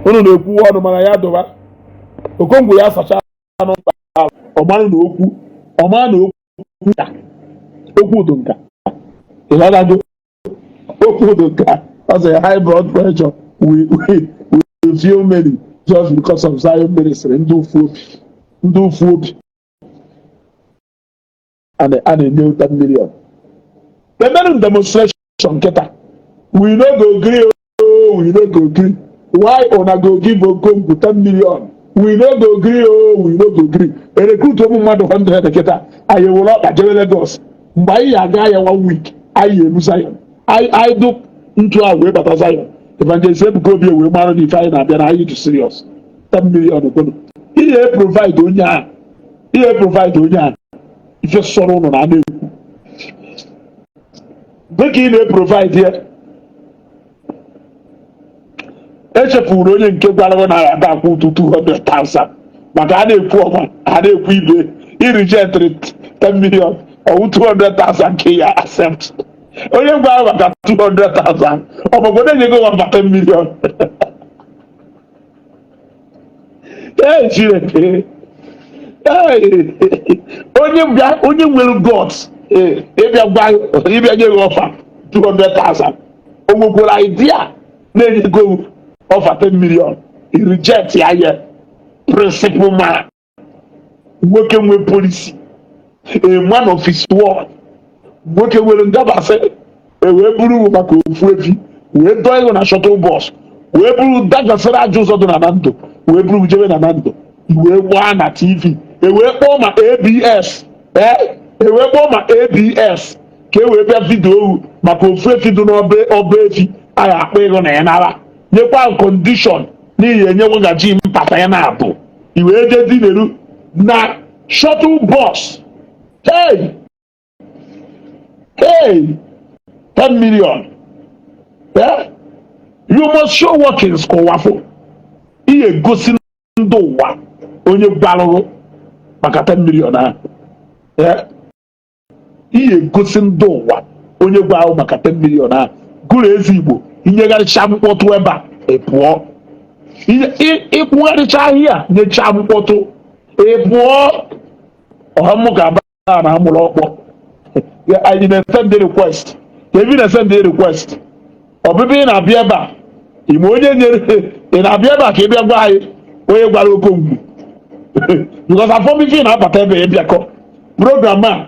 Unu na-ekwuwe ọnụ mana ya dọba. Okongwu ya sacha anụ ọmanụ na okwu ọma na okwu ka okwu dị nka. Ịghọtago? Okwu dị nka. Ọ sị high blood pressure, we feel many just because of Zion ministry. Ndị ụfụ obi, ndị ụfụ obi, a na-enye 10 million. Emerụ demonstration nkịta. We no go gree oh, we no go gree. Why una go give Okongwu 10 million? We no go gree oh, we no go gree. Erecruit ụmụ mmadụ 100 kịta, anyị ewere ọkpa jebe Lagos. Mgbe anyị aga ya one week, anyị elu Zion, anyị dụ ntụ ahụ wee bata Zion. Evangelist Ebuka Obi wee mara na ife anyị na-abịa na anyị dị serious. 10 million kwenu ihe provide onye a, ihe provide onye a, ife sọrọ ụnụ na a na-ekwu dịka ị na-eprovide ya. Echefuru onye nke gwara gị na ya akwụ ụtụ 200,000 maka a na-ekwu ọma a na-ekwu ibe irejectịrị 10 million, ọwụ 200,000 ka ya accept. Onye gwara maka 200,000 ọ bụkwa na-enyego maka 10 million. Ee, Chineke! Ee, onye bịa, onye nwere guts ịbịa gwa, ịbịa nye gị offer 200,000, o nwekwara idea na-enyego offer 10 million, i reject ya. Ya principle man, nwoke nwe policy, a man of his word, nwoke nwere ngabasị e wee buru maka ofu efi wee dọọ ego na shuttle bus, wee buru dagasịrị ajọ ụzọ dị na na ndụ, wee buru jebe na na ndụ, wee gbaa na TV, e wee kpọọ ma ABS, ee, e wee kpọọ ma ABS ka e wee bịa video ohu maka ofu efi dị n'ọba ọba efi a ga akpọ ego na ya nara nyekwa condition n'ihi enye nweghachi mpata ya na-abụ i wee jee dineru na shuttle bus. Hey hey, 10 million, yeah? You must show workings ka ụwa fụ ihe gosi ndị ụwa onye gbalụrụ maka 10 million ahụ. Yeah? Ihe gosi ndị ụwa onye gbalụ maka 10 million ahụ. Gụrụ ezi Igbo inyegharịcha mkpọtụ ebe a ị pụọ, ịkwụgharịcha ahịa nyechaa mkpọtụ ị pụọ. Ọha mụ ga-aba na amụrụ ọkpọ. Anyị na-esend request ka ebi na-esend request ọbịbịa. Ị na-abịa ebe a ime onye nyere, ị na-abịa ebe a ka ị bịa gwa anyị onye gwara Okongwu, because afọ ife ị na-abata ebe ị bịakọ program a.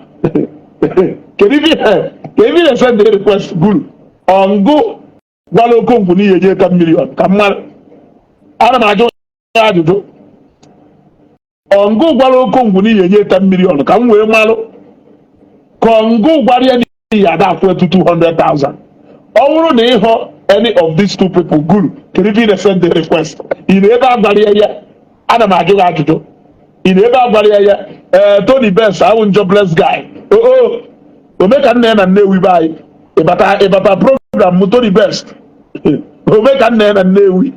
Kedu ife ka ebi na-esend request guru ọngụ gwara Okongwu n'ihi enye 10 million ka mmadụ? Ana m ajụ ya ajụjụ. Ọngụ gwara Okongwu n'ihi enye 10 million ka m wee malụ ka ọngụ gwara ya n'ihi ada akwụ etu 200,000. Ọ bụrụ na ịhụ any of these two people guru, kedu ife ị na-esend the request? Ị na ebe a gwara ya ya? Ana m ajụ gị ajụjụ. Ị na ebe a gwara ya ya? Ee, Tony Best ahụ jobless guy oo ome ka nna ya na Nnewi be anyị. Ịbata, ịbata program m, Tony Best. Omeka nna ya na Nnewi,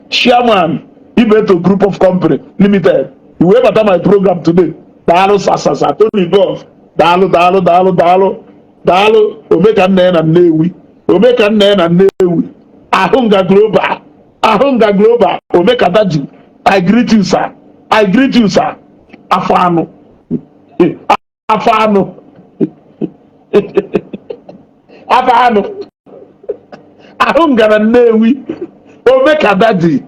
chairman Ibeto Group of Company Limited, i wee bata my program today. Daalụ sasasa Tony Golf, daalụ daalụ daalụ daalụ daalụ. Omeka nna ya na Nnewi, Omeka nna ya na Nnewi, Ahụnga Global, Ahụnga Global, Omeka Daddy, I greet you, sir. I greet you, sir. Afọ anụ, afọ anụ, afọ anụ, Ahụnga na Nnewi, Omeka Daddy,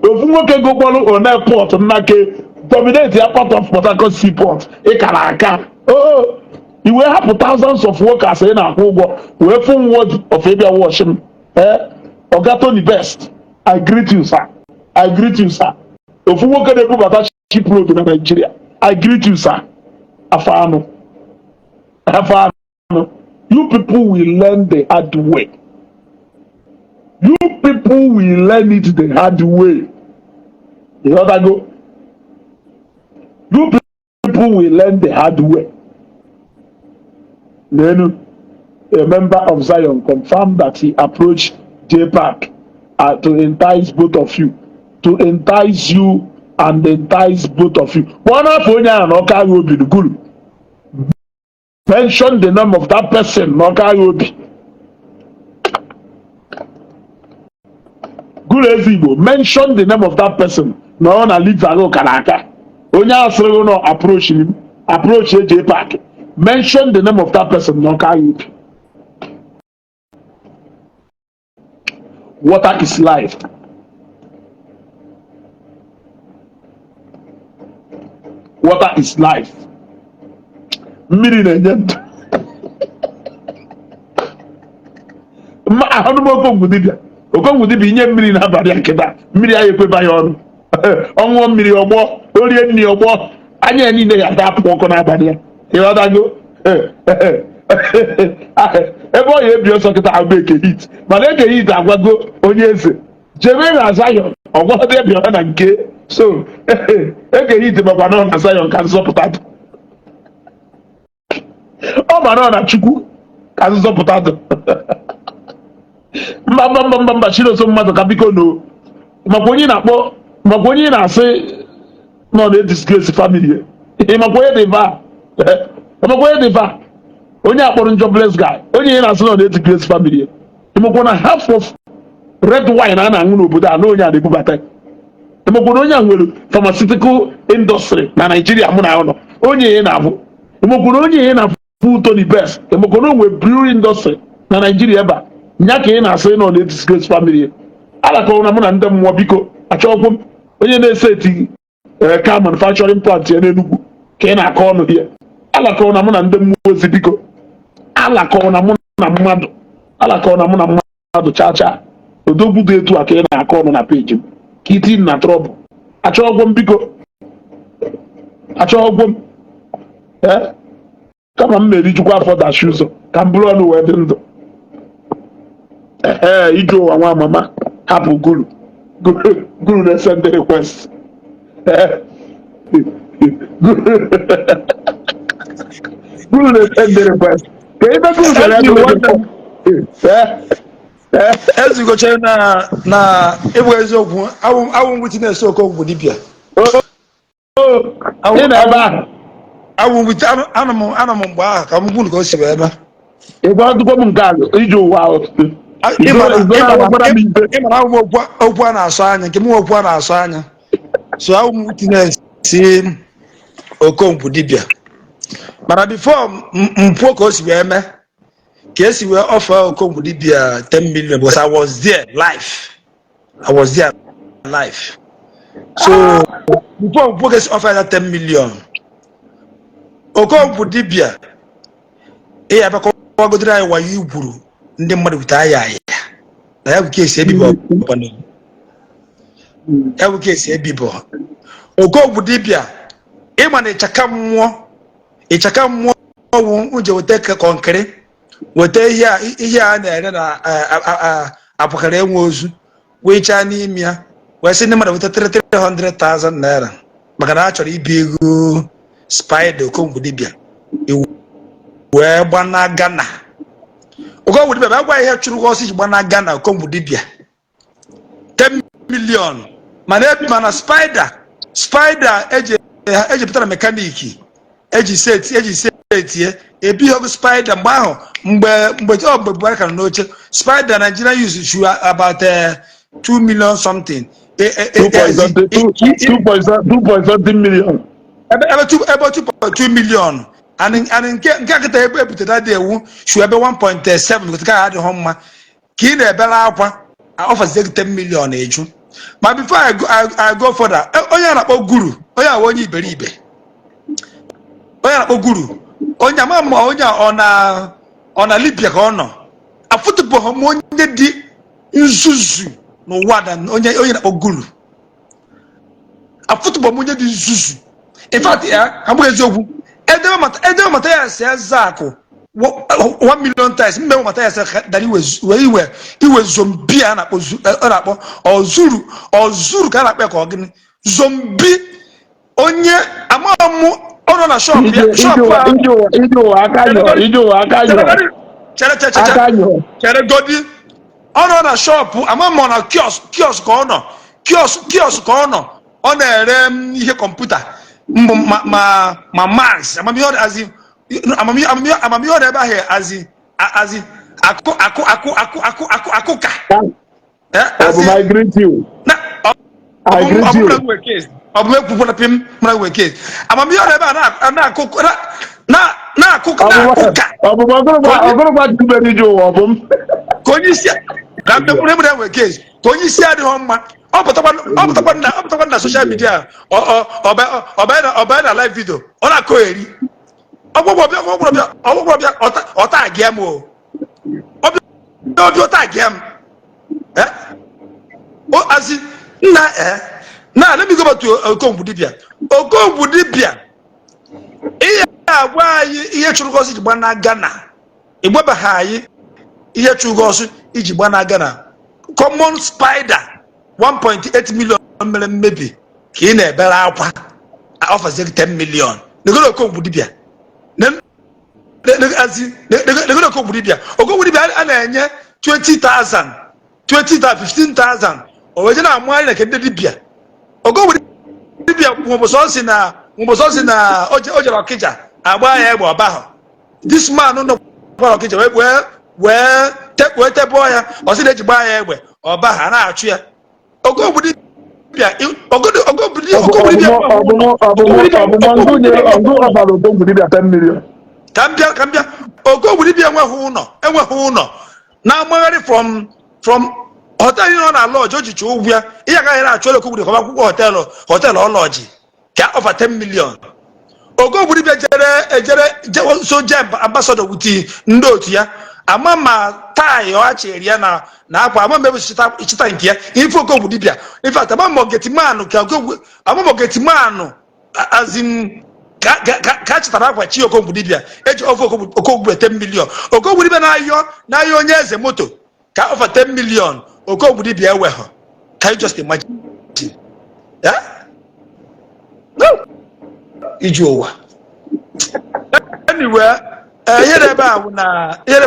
ofu nwoke gokpọrọ one port nnake dominate ya, port of Port Harcourt seaport ịkara aka oo, i wee hapụ thousands of workers ị na-akwụ ụgwọ wee fụ worthy of ịbịa watch m. Oga Tony Best, I greet you, sir. I greet you, sir. Ofu nwoke na-ebubata ship road na Nigeria, I greet you, sir. Afọ anụ, afọ anụ. You people will learn the hard way. You people will learn it the hard way. Ịghọtago? You people will learn the hard way. N'elu, a member of Zion confirmed that he approached JPAC to entice both of you, to entice you and entice both of you. Kpọọ n'afọ onye ahụ na ọka agha obi guru. Mention the name of that person na ọka agha obi. Guru Ezigbo, mention the name of that person na ọ na live agụ kara aka. Onye ahụ sịrị nọ approach him, approach JPAC. Mention the name of that person na ọka agha obi. Water is life. Water is life. Mmiri na-enye ndụ. Mma ahụnụ m Okongwu dibịa. Okongwu dibịa inye mmiri n'abalị a nkịta. Mmiri ahụ ekweba ya ọnụ. Ọ ṅụọ mmiri ọgbọ, o rie nri ọgbọ, anya ya niile ya dapụ ọkụ n'abalị ya. Ịghọtago? Ebe ọ ya ebi ọsọ kịta ahụ bụ Eke Hit, mana Eke Hit agwago onye eze jebe na Zion, ọgwọdị bịara na nke so Eke Hit makwa nọ na Zion ka nzọpụta dị, ọ ma nọ na Chukwu ka nzọpụta dị. Mba mba mba mba mba, Chinonso mmadụ ka biko no, makwa onye na-akpọ, makwa onye na-asị nọ na disgrace family ị, makwa onye dị va, makwa onye dị va, onye akpọrọ njọ bless guy, onye ị na-asị nọ na disgrace family. Ịmakwa na half of red wine a na-aṅụ n'obodo a na onye a na-ebubata. Ịmakwa na onye a nwere pharmaceutical industry na Nigeria mụ na ụlọ onye ị na-abụ. Ịmakwa na onye ị na-afụ Tony Best, ịmakwa na o nwere brewery industry na Nigeria ebe a nya ka ị na-asị nọ na disgrace family. Alakọrọ na mụ na ndị mmụọ biko achọghịkwu m onye na-ese eti car manufacturing plant ya n'Enugwu ka ị na-akọ ọnụ ya. Alakọrọ na mụ na ndị mmụọ ozi biko, alakọrọ na mụ na mmadụ, alakọrọ na mụ na mmadụ chaa chaa. Odogwu dị etu a ka ị na-akọ ọnụ na peji m ka iti na trouble. Achọghịkwu m biko, achọghịkwu m. Kama m na-erijukwa afọ dachi ụzọ ka m bụrụ ọnụ wee dị ndụ. Ee, ije ụwa nwa mama hapụ guru guru na-ese ndị request. Guru na-ese ndị request ka ebe guru gara. Ezigochere na na ịbụ eziokwu awụ m witness Okongwu dibịa. Ị nọ ebe ahụ? Awụ m anọ m mgbe ahụ ka m gwuru ka o si wee mee. Ị gwa m nke a ije ụwa ahụ. Ịmara awụ m okwu a na-asọ anya nke m okwu a na-asọ anya, so awụ m witness Okongwu dibịa, mana before m kwuo ka o si wee mee, ka esi wee offer Okongwu dibịa 10 million, because I was there live. I was there live. So before m kwuo ka esi offer ya 10 million, Okongwu dibịa ị ya abịakọwagodoro anyị wayo i gwuru ndị mmadụ wute aya aya na ya bụ case ebibo, ya bụ case ebibo. Okongwu dibịa, ịma na ịchaka mmụọ, ịchaka mmụọ wụ nje weta kọnkịrị, weta ihe a na-ere na apụkara enwe ozu wechaa n'ime ya, wee sị ndị mmadụ weta 300,000 naira maka na a chọrọ ibi ego Spider Okongwu dibịa wee gbana Ghana. Okongwu dibịa, bịa gwa ihe chụrụ gị ọsọ iji gbana Ghana. Okongwu dibịa, 10 million, mana mana spider eji pụtara mechanic eji setie ebighị ọgụ spider mgbe ahụ, mgbe ọ mgbe Buhari ka nọ n'oche. Spider Nigerian use should about 2 million something. Two point something, two point something million. Ebe 2.2 million and nke akịta ebe ebutere dị ewu shu ebe 1.7 nke a adịghị mma ka ị na-ebere akwa ọfazie gị 10 million eju. Ma before I go further, onye a na-akpọ Guru, onye a onye iberibe, onye a na-akpọ Guru, onye ama ma onye a ọ na Libya ka ọ nọ. Afụtụbụghị m onye dị nzuzu n'ụwa na onye na-akpọ Guru. Afụtụbụ m onye dị nzuzu. In fact, ya abụghị eziokwu. Edebe mata ya si eze akụ 1 million times mgbe mata ya sị dara iwe wee iwe zombie a na-akpọ ọ na-akpọ ọzuru ọzuru ka a na-akpọ ya ka ọ gịnị, zombie. Onye amaghị m, ọ nọ na shop ya, shop a. Ije ụwa aka nyọ, ije ụwa aka nyọ. Chere, chere, chere. Aka nyọ. Chere godi. Ọ nọ na shop, ama m ọ na kiosk ka ọ nọ, kiosk ka ọ nọ. Ọ na-ere ihe kọmputa mbụ ma max amamihe ọ azi amamihe ọ na-ebe ahụ azi akụ akụ akụ akụ akụ akụ akụ ka Ọ bụ I greet you. Na I greet you. Ọ bụ ekwukwala pim mara nwe case. Amamihe ọ na-ebe a na-akụ na-akụ na-akụ ka Ọ bụ ọgụrụgba tubere ije ụwa, ọ bụ m. Ka onye isi ka ndị mkpụrụ emere nwe case, ka onye isi adịghị mma. Ọ pụtakwa na social media, ọ banye na live video, ọ na-akọ eri ọgwụgwọ bịa, ọgwụgwọ bịa, ọgwụgwọ bịa, ọta agịa m o ọbịa ọbịa, ọta agịa m. Eh? O azi nna na let me go back to Okongwu dibịa. Okongwu dibịa, ihe agwa anyị ihe chụrụ gị ọsọ iji gbana Ghana. Ịgwabeghị anyị ihe chụrụ gị ọsọ iji gbana Ghana. Common spider 1.8 million mere mmebi ka ị na-ebere akwa ọfazie gị 10 million. Negoro Okongwu dibịa. Negoro Okongwu dibịa. Okongwu dibịa a na-enye 20,000, 20,000, 15,000, o wee je na-amụgharị na nke ndị dibịa. Okongwu dibịa, nwụbọsọ si na o jere Ọkịja agba ya egbe ọba ahụ. This man nọ kwara Ọkịja wee tebụọ ya, ọ sị na eji gbaa ya egbe ọba ha na-achụ ya. Okongwu dibịa, Okongwu dibịa. Ọbụmọ ọbara Okongwu dibịa 10 million. Ka m bịa, ka m bịa. Okongwu dibịa enweghị ụlọ na-amagharị from hotel nọ na lodge o jicha ụgwọ ya. Ihe agaghị na-achụ elu Okongwu dibịa akwụkwọ hotel ọ lodge ka ọfa 10 million. Okongwu dibịa jere ejere so je ambassador wuti ndị otu ya, ama ma tie ọ chịrị ya na akwa, ama m ebe chịta nke ya ife. Okongwu dibịa, in fact, ama m getimanụ ka Okongwu, ama m getimanụ azin ka chịtara akwa chi. Okongwu dibịa eji ofe Okongwu 10 million. Okongwu dibịa na-ayọ onye eze moto ka ofe 10 million. Okongwu dibịa eweghọ. Can you just imagine? Yeah? No, iji ụwa. Anyway, ihe na-ebe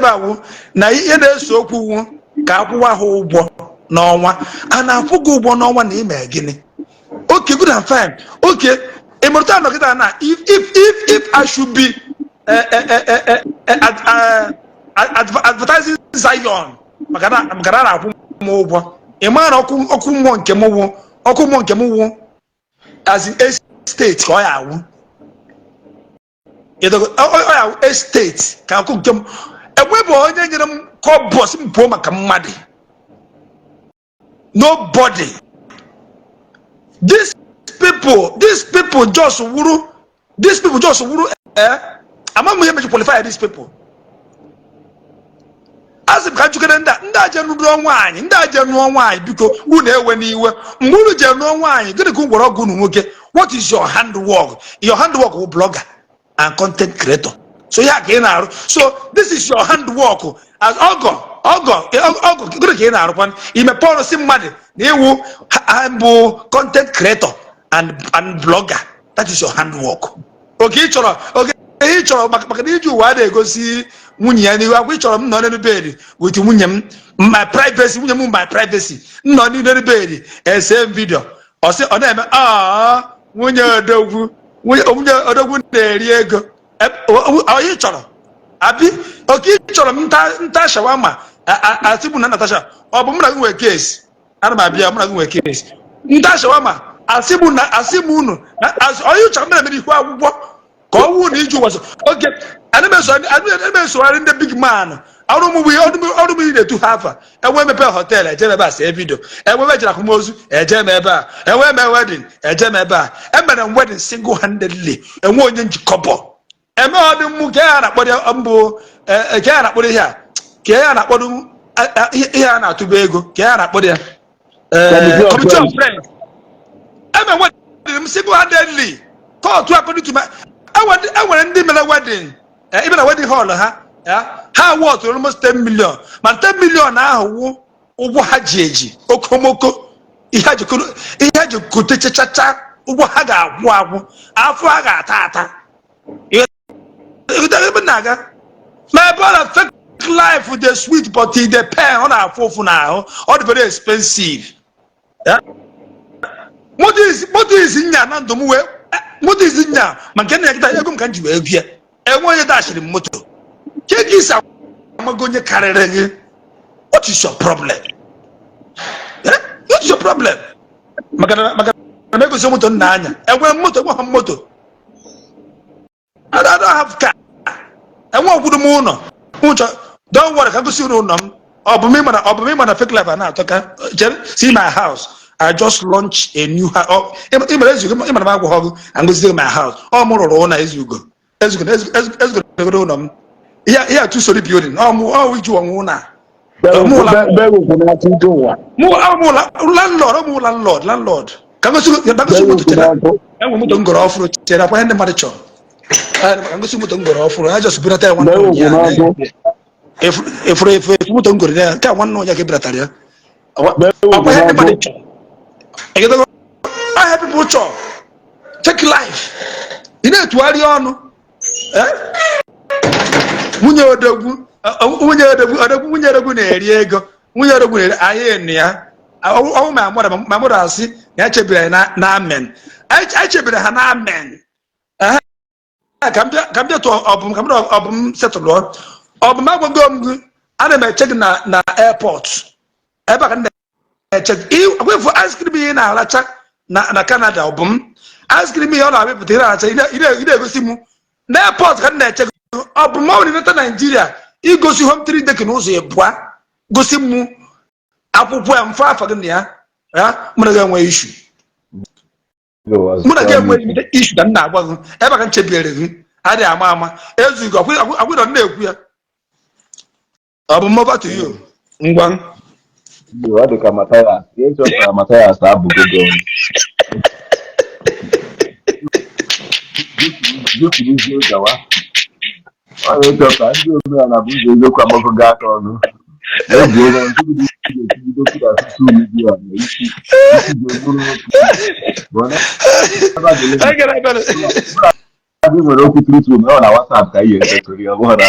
awụ na ihe na-ese okwu wu ka akwụwa ha ụgwọ n'ọnwa. A na-akwụ gị ụgwọ n'ọnwa na ime gịnị? Okay, good and fine. Okay, ịmụrụta nọkịta na if I should be advertising Zion maka na a na-akwụ m ụgwọ, ị maa na ọkụ mmụọ nke m wụ ọkụ mmụọ nke m wụ as in estate ka ọ ya awụ. Ọ ya awụ estate ka ọkụ nke m enwebụ onye nyere m kọbọ si m pụọ maka mmadụ. Nobody. These people just wuru. Ama m ihe meji qualify these people. Asị m ka njikere ndị a je nụọ nwaanyị, ndị a je nụọ nwaanyị, biko unu ewe n'iwe. Mgbe unu je nụọ nwaanyị, gịnị ka gwara ọgụ unu nwoke? What is your handwork? Your handwork wụ blogger and content creator. So ya ka ị na-arụ. So this is your handwork as ọgọ ọgọ ọgọ. Gịnị ka ị na-arụkwa? Imepe ọrụ si mmadụ na iwu ha bụ content creator and blogger. That is your handwork. Oke ị chọrọ, oke ihe ị chọrọ maka na iji ụwa a na-egosi nwunye ya n'ihu akwụkwọ. Ị chọrọ m nọ n'elu bed with nwunye m, my privacy, nwunye m, my privacy. M nọ n'elu bed ese m video, ọ sị ọ na-eme aa, nwunye odogwu, nwunye odogwu na-eri ego. Ọ chọrọ abi oke ị chọrọ m nta shawarma, asị m na Natasha, ọ bụ mụ na gị nwee case. Ana m abịa, mụ na gị nwee case. Nta shawarma, asị m na asị m unu na onye chọrọ m na-emere ihu akwụkwọ ka ọ wụ na iji ụwa so oke. Ana m esogharị ndị big man. Ọrụ m bụ ọrụ m na-etu ha afa. Enwe mepe hotel, eje m ebe a see video. Enwe ejere akwamozu, eje m ebe a. Enwe me wedding, eje m ebe a. Emere m wedding single handedly, enwe onye njikọbọ eme. Ọ dị mmụ ka ya na-akpọrọ mbụ, ka ya na-akpọrọ ihe a, ka ya na-akpọrọ ihe a na-atụba ego, ka ya na-akpọrọ ya committee of friends. Eme wedding m single handedly kootu according to my. Enwere ndị mere wedding ibe na wedding hall ha ha worth almost 10 million, ma 10 million ahụ wụ ụgwọ ha ji eji okomoko, ihe ha ji kote chachacha, ụgwọ ha ga-agwụ agwụ, afọ ha ga-ata ata. Ebe na-aga, my brother, fake life dey sweet, but e dey pain. Ọ na-afụ ụfụ n'ahụ, ọ dị very expensive. Moto izi nya na ndụ m wee moto izi nya, ma nke na nkịta ego m ka m ji wee bịa. Enwe onye dashiri m moto ke ka isi amago onye karịrị gị. What is your problem? What is your problem? Maka na egosi moto nna anya, enwere m moto, enweghị m moto. I don't have car. Enwe okwuru m ụlọ ụchọ. Don't worry, ka gosi unu ụlọ m. Ọ bụ m ịma, ọ bụ m ịma na fake life a na-atọ ka. See my house. I just launched a new house. Ịmara ezugo, ịmara m agwa ọgụ and my house. Ọ mụ rụrụ ụlọ ezugo, ezugo, ezugo ụlọ m. Ihe a two story building. Ọ mụ, ọ iji ọnwụ ụlọ a. Mụ landlord, mụ landlord. Ka gosi moto chere. Enwe moto m goro ọfụrụ chere akwa ihe ndị mmadụ chọrọ. Ka ngosi moto m goro ọfụrụ. Ha just bunata ya nwanne ụnyaahụ. Efuru efu efu moto m goro ya nke a, nwanne ụnyaahụ ka ebulatara ya. Ọkwa ihe ndị mmadụ chọrọ. Ahịa people chọrọ fake life. Ị na-etugharị ọnụ. Nwunye odogwu, nwunye odogwu, odogwu, nwunye odogwu na-eri ego, nwunye odogwu na-eri ahịa enu ya. Ọnwụ ma mụrụ asị na ya chebere na amen, anyị chebere ha na amen. Ka m bịa tụọ ọbụm, ka m ọbụm setụlụọ ọbụm. Agwago m gị, ana m eche gị na airport ebe a ka m na-eche gị. Agwefu ice cream ihe na-aracha na Canada. Ọbụm ice cream ihe ọ na-abịapụta, ị na-aracha, ị na-egosi m na airport ka m na-eche gị. Ọ bụ ma ọ nata Naijiria, igosi home three deck n'ụzọ ịbụa, gosi m akwụkwọ ya, mfe afa gị na ya. Ya mụ na gị enwe issue, mụ na gị enwe issue ka m na-agwa gị. Ebe ka m chebiere gị adịghị ama ama. Ezugo akwụrọ na-ekwu ya. Ọ bụ m, over to you, ngwa. Ọ dị ka Mathias, ihe chọpụtara Mathias abụgo gị ọnụ. Jekwuruzie gawa. Ọ na-echọpụta ndị omenala bụ ụzọ eziokwu amago gị aka ọnụ. Na-eji ego nke gị ga-etigide okwu na social media na isi isi ga-egburu nwoke. Bụ na ebe gị nwere okwu turu turu ọ na WhatsApp ka ihe edetụrụ ya, ọ bụghị na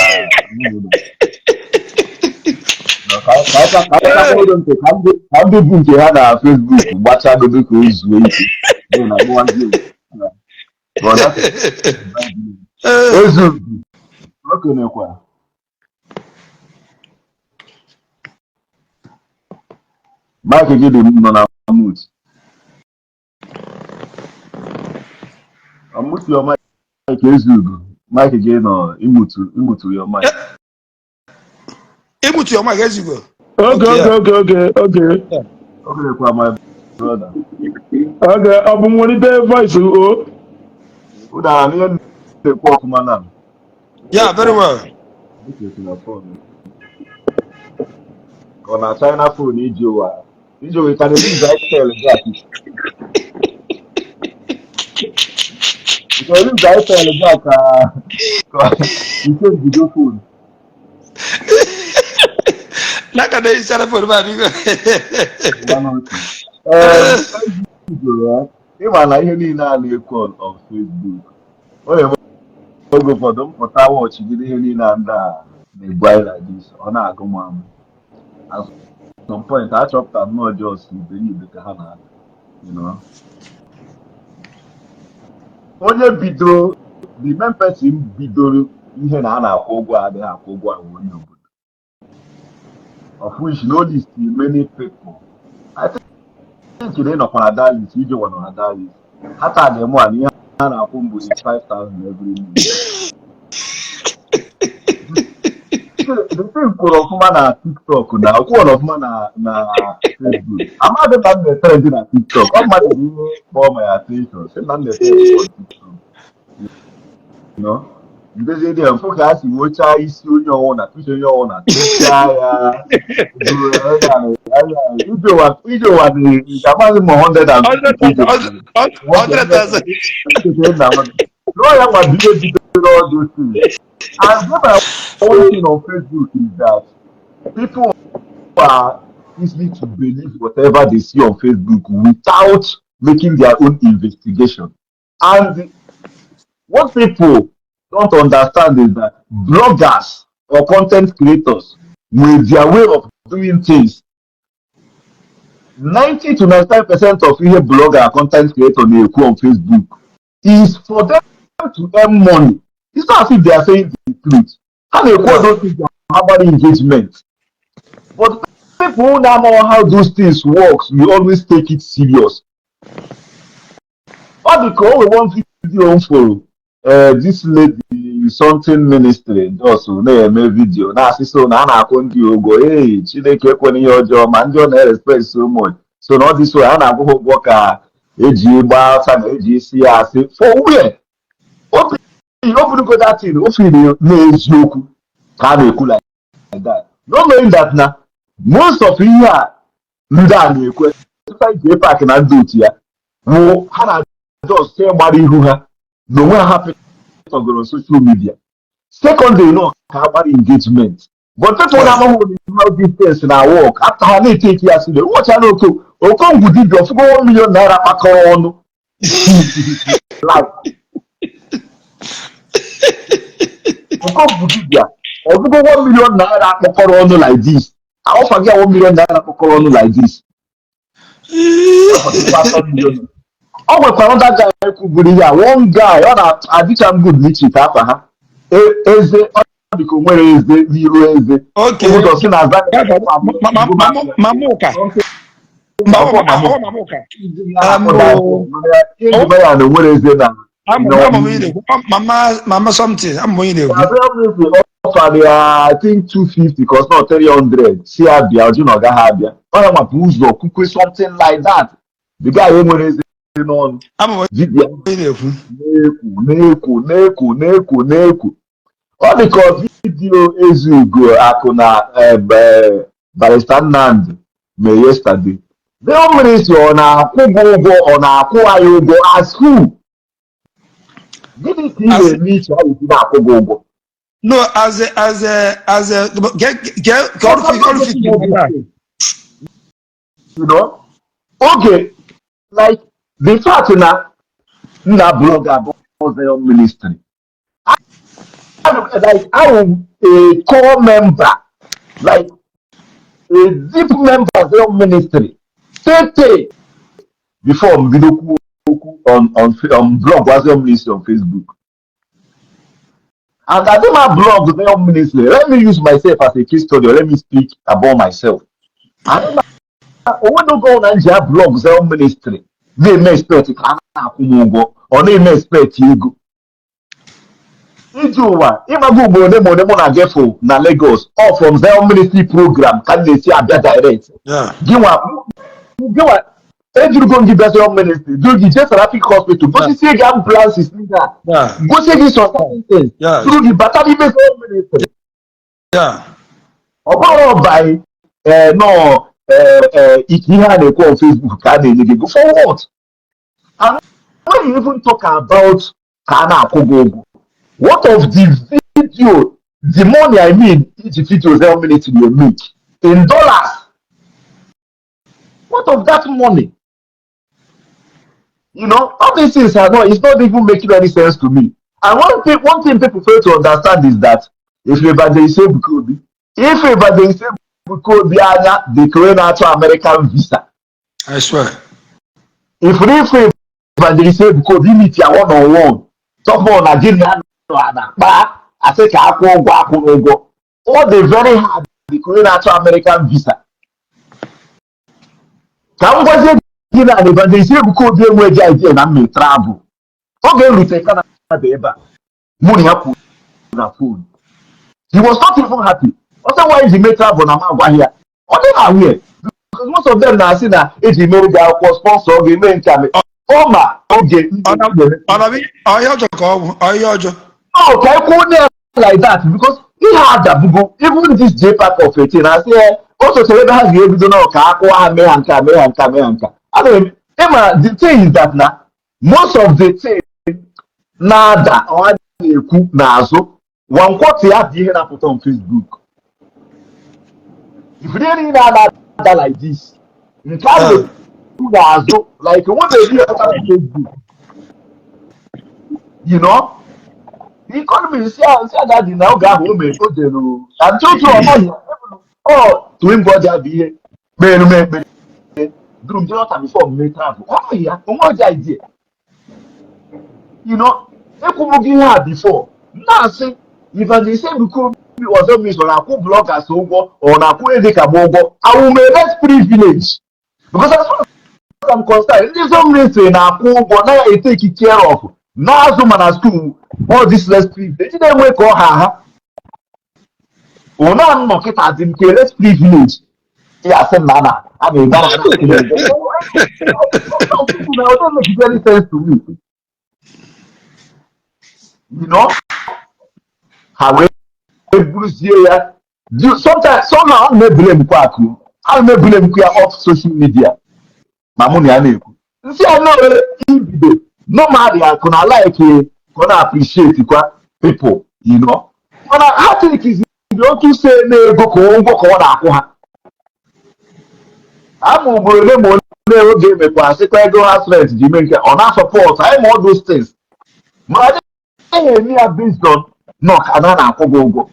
ka ndị bụ nke ha na Facebook gbachagodo ka o zuo ike na ezu okenekwa. Mic gị dị nọ na mute. Unmute your mic, Ezugo. Mic gị nọ ịmụtụ your mic. Ịmụtụ your mic, Ezugo. Okay. Okenekwa, my brother. Okay, ọ bụ nwelite voice o. Ụdara n'ihe na-ekwu ọfụma na. Yeah, very well. Ka ọ na China phone iji ụwa iji ụwa ka na-eji itel gị ka itel gị ka ike njido phone. N'aka na isi phone ma biko. Ee, ịma na ihe niile a na-ekwu on Facebook ọ na-eme. Oge ụfọdụ m pụta wọchigide ihe niile a ndị a na-ebu anyị like this, ọ na-agụ m amụ. At some point, achọpụtara m na just iberibe ka ha na-ada. Onye bidoro, the main person bidoro ihe na a na-akwụ ụgwọ adịghị akwụ ụgwọ ahụ, onye obodo, of which no list many people. I think na ị nọkwa na that list, ije nọ na that list. Ha tag mụ a na ihe ha na-akwụ m bụ 5,000 every month. The thing kwuru ọfụma na TikTok, na kwuru ọfụma na Facebook. Amaghị m na m na-etrend na TikTok. Ọ mmadụ bụ ihe kpọọ my attention, sị na m na-etrend on TikTok. Ndezie dị mfụ ka a si nwochaa isi onye ọwụ na tụcha onye ọwụ na tụchaa ya. Ije ụwa dị, amaghị m, 150. 100,000. No, ya nwa bido bidoro all those things. And what I one thing on Facebook is that people are easily to believe whatever they see on Facebook without making their own investigation. And what people don't understand is that bloggers or content creators, with their way of doing things, 90 to 95% of ihe blogger and content creator na-ekwu on Facebook is for them to earn money. It's not as if they are saying the truth. Ha na-ekwu all those things ha gbara engagement. But people who now know how those things works will always take it serious. Ọ dị ka o nwere one video m fụrụ, this lady something ministry just na-eme video na-asị so na a na-akwụ ndị ụgwọ. Hey, Chineke ekwena ihe ọjọọ, ma ndị ọ na-respect so much, so na ọ dị so a na-akwụ ha ụgwọ ka eji gbaa afa na eji isi ya asị for where oburugo that thing o feel n'eziokwu ka a na-ekwu like that, not knowing that na most of ihe a ndị a na-ekwe, especially JPAC na ndị otu ya, wụ ha na just gbara ihu ha na onwe ha pịtọgoro social media. Secondary, no ka agbara engagement, but people na-amaghị how these things na work after ha na-eteki ya serious. Ụbọchị na oko okongwu dibịa ọfụgo 1 million naira kpakọrọ ọnụ like okongwu dibịa ọfụgo 1 million naira kpọkọrọ ọnụ like this, awụfa gị 1 million naira kpọkọrọ ọnụ like this. Ọ nwekwara other guy kwuburu ihe a, one guy ọ na-adịcha m good n'iche afa ha, eze ọ dị ka o nwere eze n'iru eze. Ụzọ si na aza. Mamuka. Mamuka. Ya na onwere eze na Mama something, ama onye na-ekwu. Ọfara ya, I think 250 cause not 300, si abịa ọjụ na ọ gaghị abịa. Ọ ya mapụ ụzọ kwukwe something like that. The guy enwere eze n'ọnụ dibịa na-ekwu na-ekwu na-ekwu na-ekwu na-ekwu. Ọ dị ka video Ezugo Akụ na Barrister Nnamdi mee yesterday. The ministry ọ na-akwụ gị ụgwọ, ọ na-akwụ anyị ụgwọ as who? Gịnị ka ị na-eme iche anyị ji na-akwụ gị ụgwọ? No, as a get ọrụ fit. Okay, like the fact na nna blogger bụ Zion Ministry, like I'm a core member, like a deep member of Zion Ministry tete before m bido kwuo okwu on blog Zion Ministry on Facebook. And I do my blog Zion Ministry, let me use myself as a case study, or let me speak about myself. Onwedogo na nji blog Zion Ministry na-eme expect ka a na-akwụ m ụgwọ, ọ na-eme expect ego iji ụwa. Ịmago ugboro ole ma ole mụ na gefụ na Lagos, all from Zion Ministry program ka m na-esi abịa direct. Gịnwa ejurugo m gị bịa Zion Ministry, duru gị jee Seraphic Hospital, gosisie gị ambulances ndị a, gosie gị some certain things, duru gị bata n'ime Zion Ministry. Ọ bụrụ by nọ ike ihe a na-ekwu on Facebook ka a na-enye gị ego for what? And when you even talk about ka a na-akwụ gị ụgwọ, what of the video, the money, I mean, each video Zion Ministry will make in dollars? What of that money? All these things are not, it's not even making any sense to me. And one thing people fail to understand is that if Evangelist Ebuka Obi, if Evangelist Ebuka Obi anya dị ka onye na-achọ American visa, I swear. If Evangelist Ebuka Obi meet ya one on one, talk na gị na nọ na kpaa, asị ka akwụ ụgwọ, akwụ n'ụgwọ, ọ dị very hard dị ka onye na-achọ American visa. Ka m gwazie gị na Evangelist Ebuka Obi enweghị idea na mme travel. Oge m rute Canada ebe a, mụ na ya kwuru na phone, he was not even happy. Ọsọ nwaanyị ji mee travel na m agwaghị ya, ọ dị na aware, because most of them na-asị na eji mere gị akwụkwọ, sponsor ga-eme nke a, ọ ma oge. Ọ na ọhịa ọjọọ ka ọ bụ ọhịa ọjọọ. No, ka ekwu onye like that, because ihe adabugo. Even this JPAC of 18 asị ya o sotere ebe ha ga-ebido na ka akwụwa ha, mee ha nke a, mee ha nke a, mee ha nke a. Ịma, the thing is that na most of the thing na-ada, ọ na-ekwu n'azụ one quarter ya bụ ihe na-apụta on Facebook. If ihe niile a na-ada like this, nke a na-ekwu n'azụ, like nwebeghị ihe pụtara na Facebook. The economy si agadi na oge ahụ o mere o jere na ntụtụ, ọ maghị ọ twin brother bụ ihe kpere m ekpere duru m jee ọta before m mee travel. Ọ maghị ya, onwe ọjọọ idea. Ekwubughị ihe a before, na-asị Evangelist Ebuka Obi ọzọ mis ọ na-akwụ bloggers ụgwọ, ọ na-akwụ ede ka m ụgwọ awume less privilege, because as far as I'm concerned, ndị Zone Ministry na-akwụ ụgwọ na-etake care of na-azụ mana school, all this less privilege na-enwe ka ọ ha ha ụna nnọ kịta dị nke less privilege ya asị m na a na-eme a na ọ don't make any sense to me. Ha wee buruzie ya. Sometimes, somehow, ana m ebule m kwa akụ, ana m ebule m ya off social media, ma mụ na ya na-ekwu nsị a na ibido normally akụ na like ka ọ na-appreciate kwa people, mana ha tekiziri otu se na-ego ka ụgwọ ka ọ na-akwụ ha. Ama ugboro ole ma ole oge emekwa asịkwa ego ha rent ji mee nke ọ na-support anyị, ma all those things, ma adịghị eme ya based on nọ ka na na-akwụ gị ụgwọ.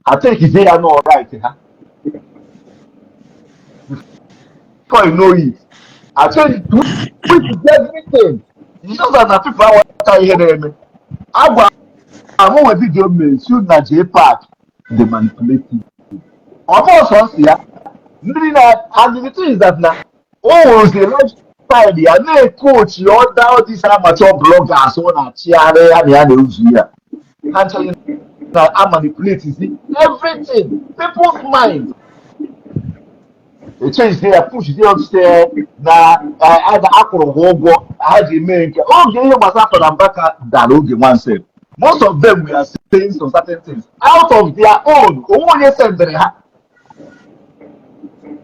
Ha tekizie ya nọ right ha. Before you know it, I change which is everything. It's just that na people aghọta ihe na-eme. Agwa amụnwe video mere si na JPAC dị manipulative, ọ bụ ọsọ nsị ya ndị na. And the thing is that na o nwere lifestyle ya na-ekochi ọda all these amateur bloggers ọ na-achịgharị ya na ya na-ezu ya ha nchaghị na a manipulate everything, people's mind echange ya, push ya ọchịchị na akwụrụ ha ụgwọ ha ji mee nke oge ihe gbasara Fada Mbaka dara oge nwanse. Most of them were saying some certain things out of their own, onwe onye sendịrị ha,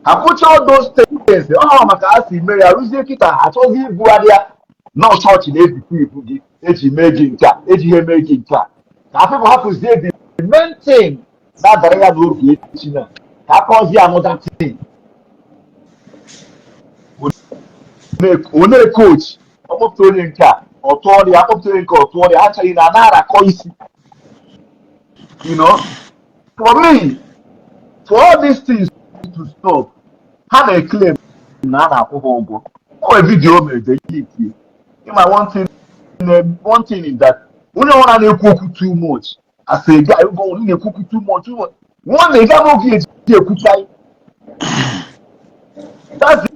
ha kwụcha all those things. Ọ maka ha si mee ya rụzie kịta, ha achọghị ibugharị ya na chọọchị na-ebite ibu gị eji mee gị nke a, eji ihe mee gị nke a, ka people hapụzie the main thing na-adara ya n'oge echi na ka akọzie another thing. Ọ na-ekochi ọkpọpụta onye nke a, ọtụ ọrịa, akpọpụta onye nke ọtụ ọrịa, ha chaghị na na-arakọ isi. For me, for all these things to stop, ha na-eclaim na a na-akwụ ha ụgwọ. O nwere video o mere delete. Ịma, one thing is that onye ọbụla na-ekwu okwu too much, as a guy oge ọbụla na-ekwu okwu too much, too much, nwanne, ị gaghị oge eji ekwuchaghị. That's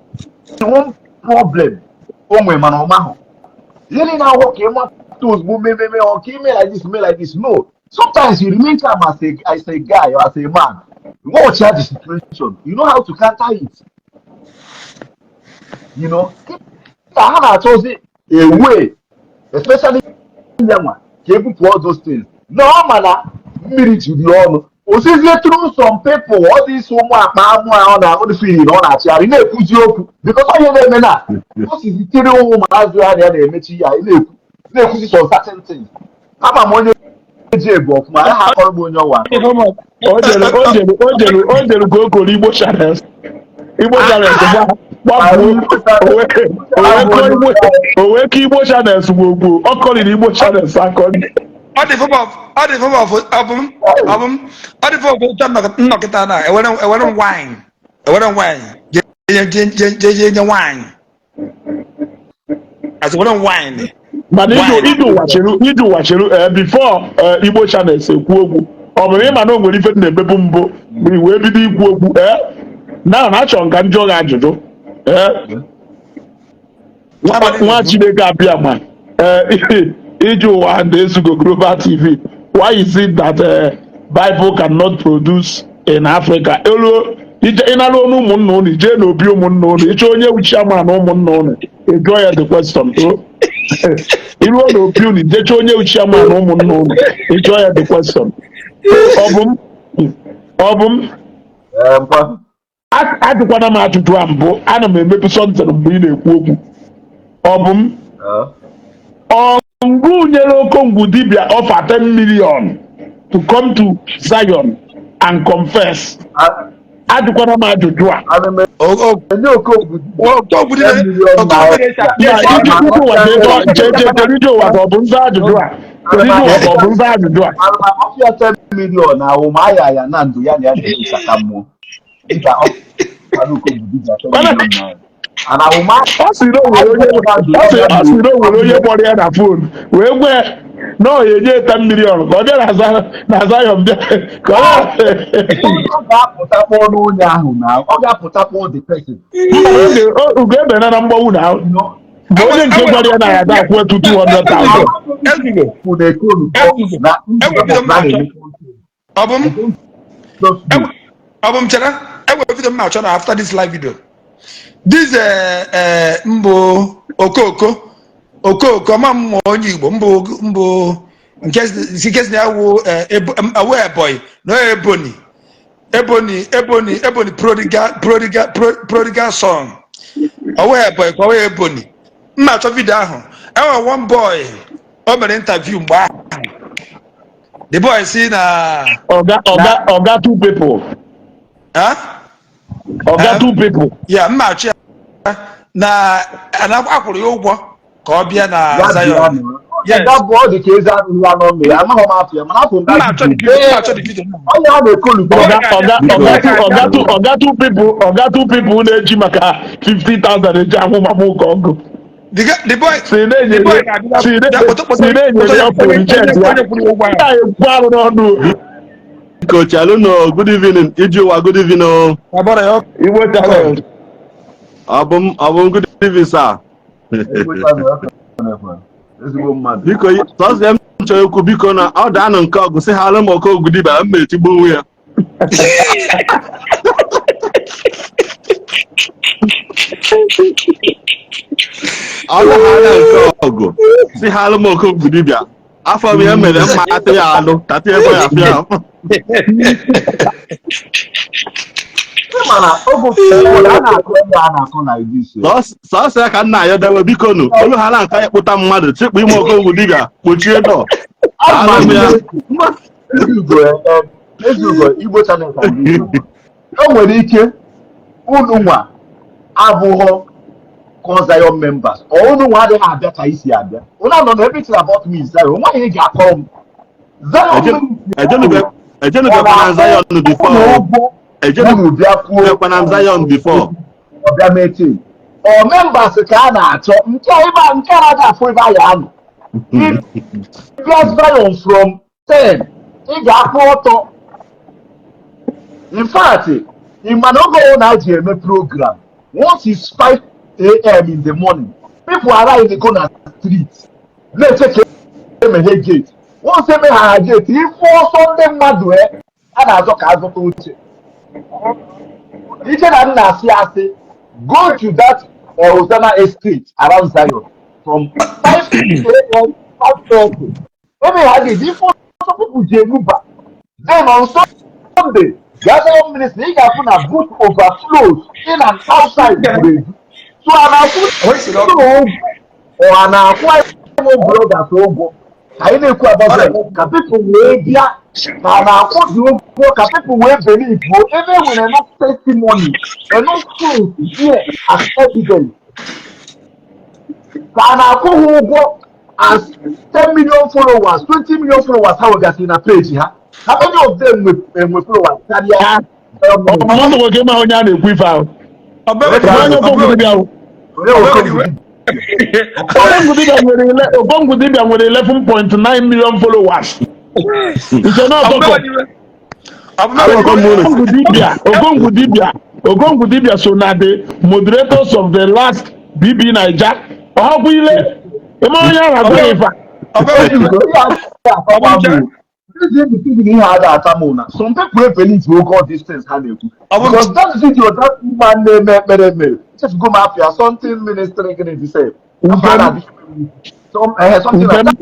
the one problem o nwere, mana ọ mahụ ihe niile ahụ ka ịmata ozugbo mememe ọ ka ime like this, mee like this. No, sometimes you remain calm as a guy or as a man, watch out the situation, you know how to counter it. Ka ha na-achọzi a way, especially ya nwa ka ebupụ all those things na ọ ma na mmiri jiri ọnụ osizie through some people, all these ụmụ akpa amụ a ọ na ọ dị na ọ na-achịgharị na-ekwuzi okwu, because ọ ihe na-eme na o sizi tiri ụmụazụ ya na ya na-emechi ya na-ekwu na-ekwuzi some certain things. Ama m onye eji ebu ọfụma ya ha akọrọ m onye ọwa. O jere o jere o jere o jere ka o koro Igbo Channels, Igbo Channels gbafuo, o wee kọọ Igbo, o wee kọọ Igbo Channels gbogbo, ọ kọrịrị Igbo Channels akọrị. Ọ dị form of, ọ dị form of, ọ bụ m, ọ dị form of otu nnọkịta na ewere m wine, ewere m wine je je je je je nye wine, as were m wine. Mana iji wine. Iji ụwa cheru, iji ụwa cheru, ee, before Igbo Channels ekwu okwu, ọ bụrụ ịma na o nwere ife m na-emebu mbụ mgbe i wee bido ikwu okwu, ee, na achọrọ m ka m jụọ gị ajụjụ, ee. Nwa nwa Chineke abịa ma, ee, iji ụwa and Ezugo Global TV, why is it that Bible cannot produce in Africa? Elu ije ịnara ọnụ ụmụnna ụnụ, ijee n'obi ụmụnna ụnụ, ịchọ onye wu chairman ụmụnna ụnụ, ị jụọ ya the question. O iruo n'obi ụnụ, ije onye wu chairman ụmụnna ụnụ, ị jụọ ya the question. Ọ bụ m Ee, mpa. Ajụkwana m ajụjụ a mbụ. Ana m emepe something mgbe ị na-ekwu okwu. Ọ bụ m ọngụ nyere Okongwu dibia offer 10 million to come to Zion and confess. Ajụkwana m ajụjụ a. Ana m enye Okongwu Okongwu 10 million Okongwu naira. Na iji ije ụwa jee jee jee jere ije ụwa ka ọ bụ nza ajụjụ a, jere ije ụwa ka ọ bụ nza ajụjụ a. Ana m akpọfịa 10 million na ahụmahịa ya na ndụ ya na ya na-eme ịchaka mmụọ. Dịka ọ kpara Okongwu dibịa 10 million naira. Ana ahụmahịa Ọ sị na o nwere onye, ọ sị na o nwere onye kpọrọ ya na phone wee gwa ya na ọ ya enye 10 million ka ọ bịa na Zion, bịa ka ọ Ọ ga-apụta kpọọ n'onye ahụ, na ọ ga-apụta kpọọ the person. Ugo ebena na mgbanwu na No. ma onye nke gwara ya na ya ga-akwụ etu 200,000. Ezugo. Kwụ na ekolu Ezugo. na ndị Enwe video m na na-achọ. na-eme. Ọ bụ m Just do. Ọ bụ m chere enwe video m na-achọ na after this live video, this mbụ Okoko, Okoko ma m ma onye Igbo mbụ nke si na ya wụ awụ Ebonyi na Ebonyi, Ebonyi, Ebonyi, Ebonyi prodigal son. Ọwụ Ebonyi ka ọwụ Ebonyi. M na-achọ video ahụ. Enwere one boy o mere interview mgbe ahụ, the boy si na Oga two people. Ah? Oga Eh? two people. Ya mma achọ ya na akwụrụ ya ụgwọ ka ọ bịa na Ya bịa Zion. na. Yes. That bụ ọ dị ka eze anụghị anụ mmiri, amaghị m afọ ya, mana afọ m. Mma achọ the video, mma achọ the video. Onye a na-ekolu. Oga oga oga two oga two oga two people, oga two people na-eji maka 50,000 eji ahụ mama ụka ọgụ. The boy Si na-enyere the boy ga-abịa si bịa kpọtụ kpọtụ si na-enyere ya kpọtụ pụrụ jet ya. onye kwụrụ ụgwọ ahụ. Ya ekwu arụ n'ọnụ. Biko chalụnụ, good evening, iji ụwa, good evening o. Agbara ya ọkụ. Igbo Channel. Ọ bụ m, good evening, sir. Ezigbo mmadụ. Biko, sọsọ ya m chọrọ ikwu, biko, na ọ daanụ nke ọgụ sị ha alụ m Okongwu dibịa, m ma etigbu onwe ya. Ọ bụ ha anya nke ọgụ si ha alụ m Okongwu dibịa, afọ m ya mere mma atị ya alụ tata ebe ya afịa. Ị ma na oge ụfọdụ a na-akọ ihe a na-akọ na this. Sọsọ ya ka nna ya dewe, biko nụ, olu ha na nke ya kpụta mmadụ chịkpụ ime Okongwu dibịa kpochie dọ alụ m ya. Ezugo, Ezugo, Igbo Channel ka ndị Igbo. O nwere ike unu nwa abụghọ core Zion members, or unu nwa adịghị abịa ka isi abịa. Unu anọ na everything about me is Zion. Nwaanyị eji akọrọ m Zion ministry. Ejenubekwana na Zion before. Unu ụgwọ unu bịa kwuo. Ejenubekwana na Zion before. Ọbịa meeting ọ members ka a na-achọ nke ebe a, nke a na-aga afụ ebe a ya anọ. Bịa Zion from 10, ị ga-akwụ ọtọ. In fact, ị ma na oge ọbụla ji eme program, once it's 5 a.m. in the morning, people arrive, go na street na-eche ka emeghe gate. Once emeghara gate, ifu ọsọ ndị mmadụ, e a na-azọ ka azụta oche. Iche na m na-asị asị, go to that Hosanna Estate around Zion from 5 a.m., 5:30, emegha gate, ifu ọsọ people ji enuba. Then on Sunday, gaa Zion ministry, ị ga-afụ na booth overflows in and outside juru eju. So a na-akwụ ụgwọ, ọ a na-akwụ anyị brothers ụgwọ ka anyị na-ekwu about Zion ka people wee bịa, ka a na-akwụ dị ụgwọ ka people wee believe ebe e nwere enough testimony, enough proof here as evidence, ka a na-akwụ ha ụgwọ. As 10 million followers, 20 million followers ha nwegasịrị na page ha, how many of them nwe followers karịa? Ọmụmụ nwoke, ma onye a na-ekwu ife ahụ. Onye Okongwu dibịa ahụ. Onye Okongwu dibịa? Okongwu dibịa nwere 11.9 million followers nke na ọtọkọ. Okongwu dibịa, Okongwu dibịa, Okongwu dibịa so na the moderators of the last BB Naija. Ọhakwa ile ịma onye ahụ agwa ya ife a. Ihe a ga-ata m na some people believe oge all these things ha na-ekwu, because that video that woman na-eme ekpere mere, chefugo m afịa, something ministry, gịnị dị sef, something like that.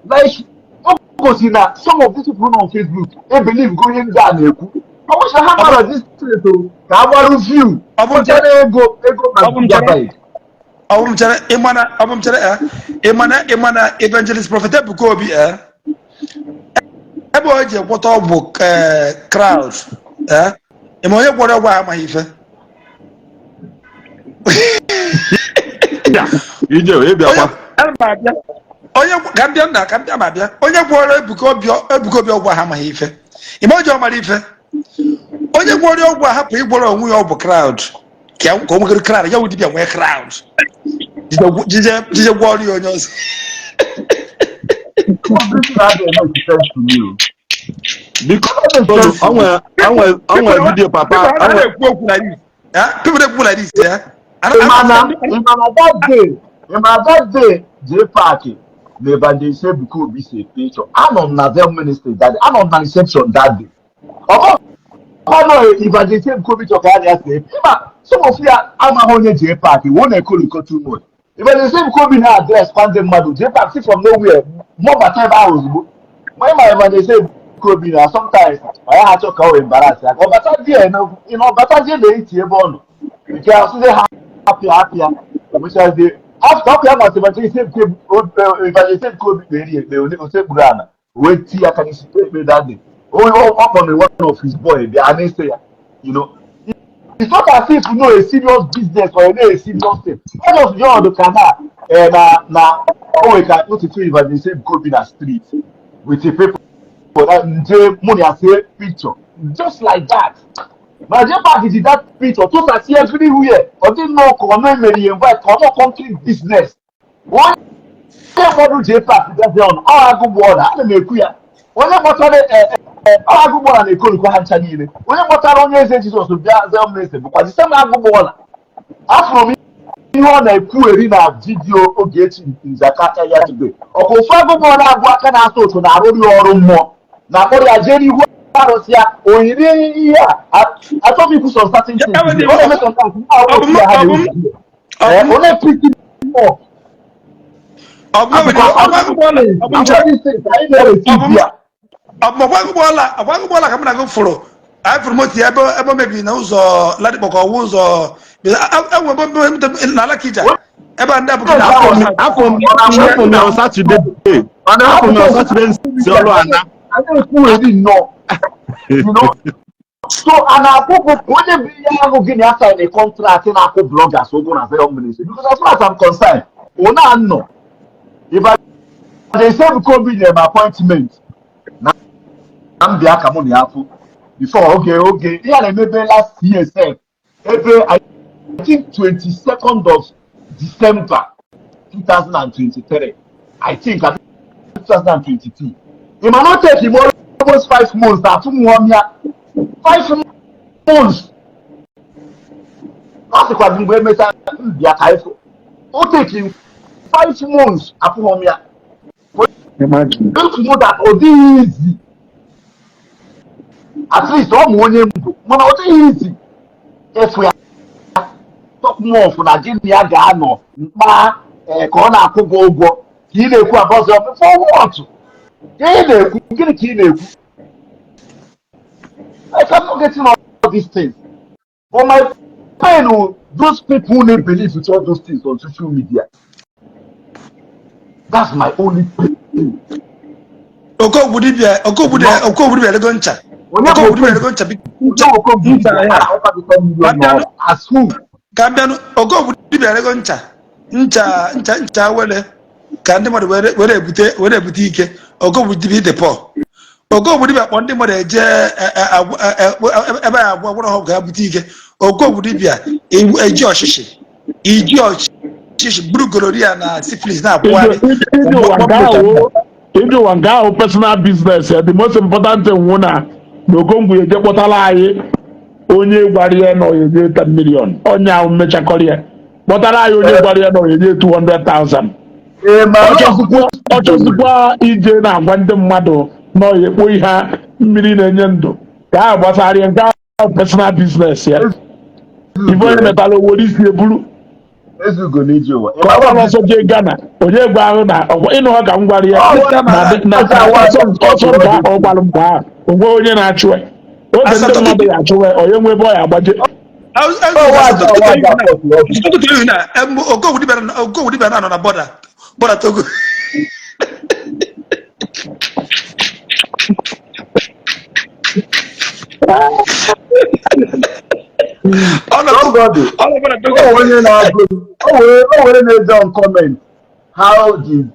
Like, o gosi na some of these people on Facebook e believe go ihe ndị a na-ekwu. Ọ bụcha ha mara this thing o ka a gbarụ view na ego ego na gigabyte. Ọ bụ m chere ịmana, ọ bụ m chere ịmana Evangelist Prophet Ebuka Obi, ebe o ji egwọta ọgwụ crowd, ịma onye gwọrọ ọgwụ a amaghị ife. Ije wee bịakwa. Ana m abịa. Onye ka m bịa nna, ka m bịa ma bịa. Onye gwọrọ Ebuka Obi ọgwụ ahụ amaghị ife. Ịma o ji ọmara ife? Onye gwọrọ ọgwụ a hapụ ịgwọrọ onwe ya ọgwụ crowd ka o nwegoro crowd ya wụ dibịa nwee crowd jije gwọrọ ya onye ọzọ. Everything na make sense to me o. Biko, onwe video papa People onwe na-ekwu okwu like this. People na-ekwu like this, yeah? Ịmana that day J Park na Evangelist Ebuka Obi si picture, anọ m na Zion Ministry that day, anọ m na reception that day. Ọkọ Evangelist Ebuka Obi chọ ka ya na ya see. Ịma some of ya amaghị onye J Park wo na-ekoloko too much. Evangelist Ebuka Obi na address kwa ndị mmadụ, J Park si from nowhere mọbata ebe ahụ ozugbo. Ma ịma Evangelist Ebuka Obi na sometimes ọ ya ha chọ ka o embarrass ya, ka ọ batazie na ọ batazie na-eti ebe ọ nọ nke asịzi ha apịa apịa emechazie. After apịa masị Evangelist Ebuka Obi kpere ya ekpe, osekpuru ana wee tie aka n'isi kpee ekpere that day. Onye ọ kpọrọ one of his boy bịa na-ese ya. It's not as if you know a serious business or you know a serious thing. All of you ọdụ ka na na o nwere ka otutu Evangelist Ebuka Obi na street with the people na nje mụ na ya see picture just like that. Ma J Park ji that picture tụsasị everywhere. Ọ dị nnọọ ka ọ na-emere ya invite, ka ọ nọ concrete business. Onye mmadụ J Park gazi ọnụ ọ agụgbọọla, ana m ekwu ya, onye gbọtara ọ agụgbọọla na-ekolukwa ha ncha niile. Onye gbọtara onye eze Jizọs bịa Zion Ministry bụkwa the same agụgbọọla. Afụrụ m ihe ọ na-ekwugheri na video Ogechi Njaka ya today. Ọkwa ofu agụgbọọla abụọ aka na-asụ otu na-arụrụ ya ọrụ mmụọ na-akpọrọ ya jee n'ihu arụsị ya oyiri ihe a. Achọghị m ikwu some certain things. Ọ na-eme sometimes ọ ya ha na-ewu ọ na-epiki mmụọ. Ọ bụ ọgwagụgbọọla ka mụ na gị fụrụ. Anyị fụrụ moto ya ebe o mebiri na ụzọ Ladipo, ka ọwụ ụzọ enwe na Alakija ebe a ndị abụghị na Afọ m na Saturday, afọ m na Saturday si ọrụ ana. A na-ekwugheri nnọọ. So a na-akwụkwụ onye bụ ihe ahụ gị na ya sign a contract na-akwụ bloggers ụgwọ na Zion Ministry? Because as far as I'm concerned, ọ na-anọ Evangelist Ebuka Obi nyere m appointment na m bịa ka mụ na ya fụ before oge ihe a na-emebe last year sef, ebe I think 22nd of December 2023, I think 2022. Ị ma na o take him almost 5 months atụ m ya, 5 months. Ọ sịkwazi mgbe emechaa mbịa ka ịfụ. O take him 5 months afụghọ m ya. Don't know that ọ dịghị easy. At least ọ mụ onye mbụ, mana ọ dịghị easy efu ya, talk more of na gịnị ya ga-anọ mkpa ka ọ na-akwụ gị ụgwọ ka ị na-ekwu abọzọ for what? Ka ị na-ekwu gịnị ka ị na-ekwu? Like, I'm not getting all these things. But my pain, oh, those people who don't believe with all those things on social media, that's my only pain. Okogwu dibịa, Okogwu dibịa, Okogwu dibịa lego ncha. Onye bụ Okogwu dibịa lego ncha. Onye Okogwu dibịa? A na-aghọta gị 10 million naira as who? Ka m bịanụ, Okogwu dibịa lego ncha. Ncha ncha ncha wele ka ndị mmadụ were ebute ike. Okongwu dibịa dị pọ. Okongwu dibịa kpọ ndị mmadụ eje ebe a agwọ gwọrọ ha ka ha bute ike. Okongwu dibịa eji ọchịchị iji ọchịchị buru gonorrhea na syphilis na-akwụgharị. Ije ụwa nke ahụ, ije ụwa nke ahụ, personal business ya. The most important thing wụ na Okongwu eje kpọtara anyị onye gwara ya na ọ ya enye 10 million. Onye ahụ mmechakọrọ ya kpọtara anyị onye gwara ya na ọ ya enye 200,000. Ee, ma Ọ chọzikwa ije na-agwa ndị mmadụ na ọ ya ekpo ihe mmiri na-enye ndụ ka a gbasara ya. Nke ahụ personal business ya. Ife onye metara owere isi eburu. Ezugo n'ije ụwa. Ka ọ gbara ọsọ jee Ghana, onye gwa ahụ na ọkwa ịnụ ha ka m gwara ya na ọsọ nke ahụ ọ gbara mgbe ahụ onwe onye na-achụ ya oge ndị mmadụ ya achụwa ya, onye nwe ebe ọ ya agbaje. Okongwu dibịa na-anọ na border Togo. Ọ nọ Somebody, ọ nọ border Togo. O onye na-agụ, o were na-ede on comment how did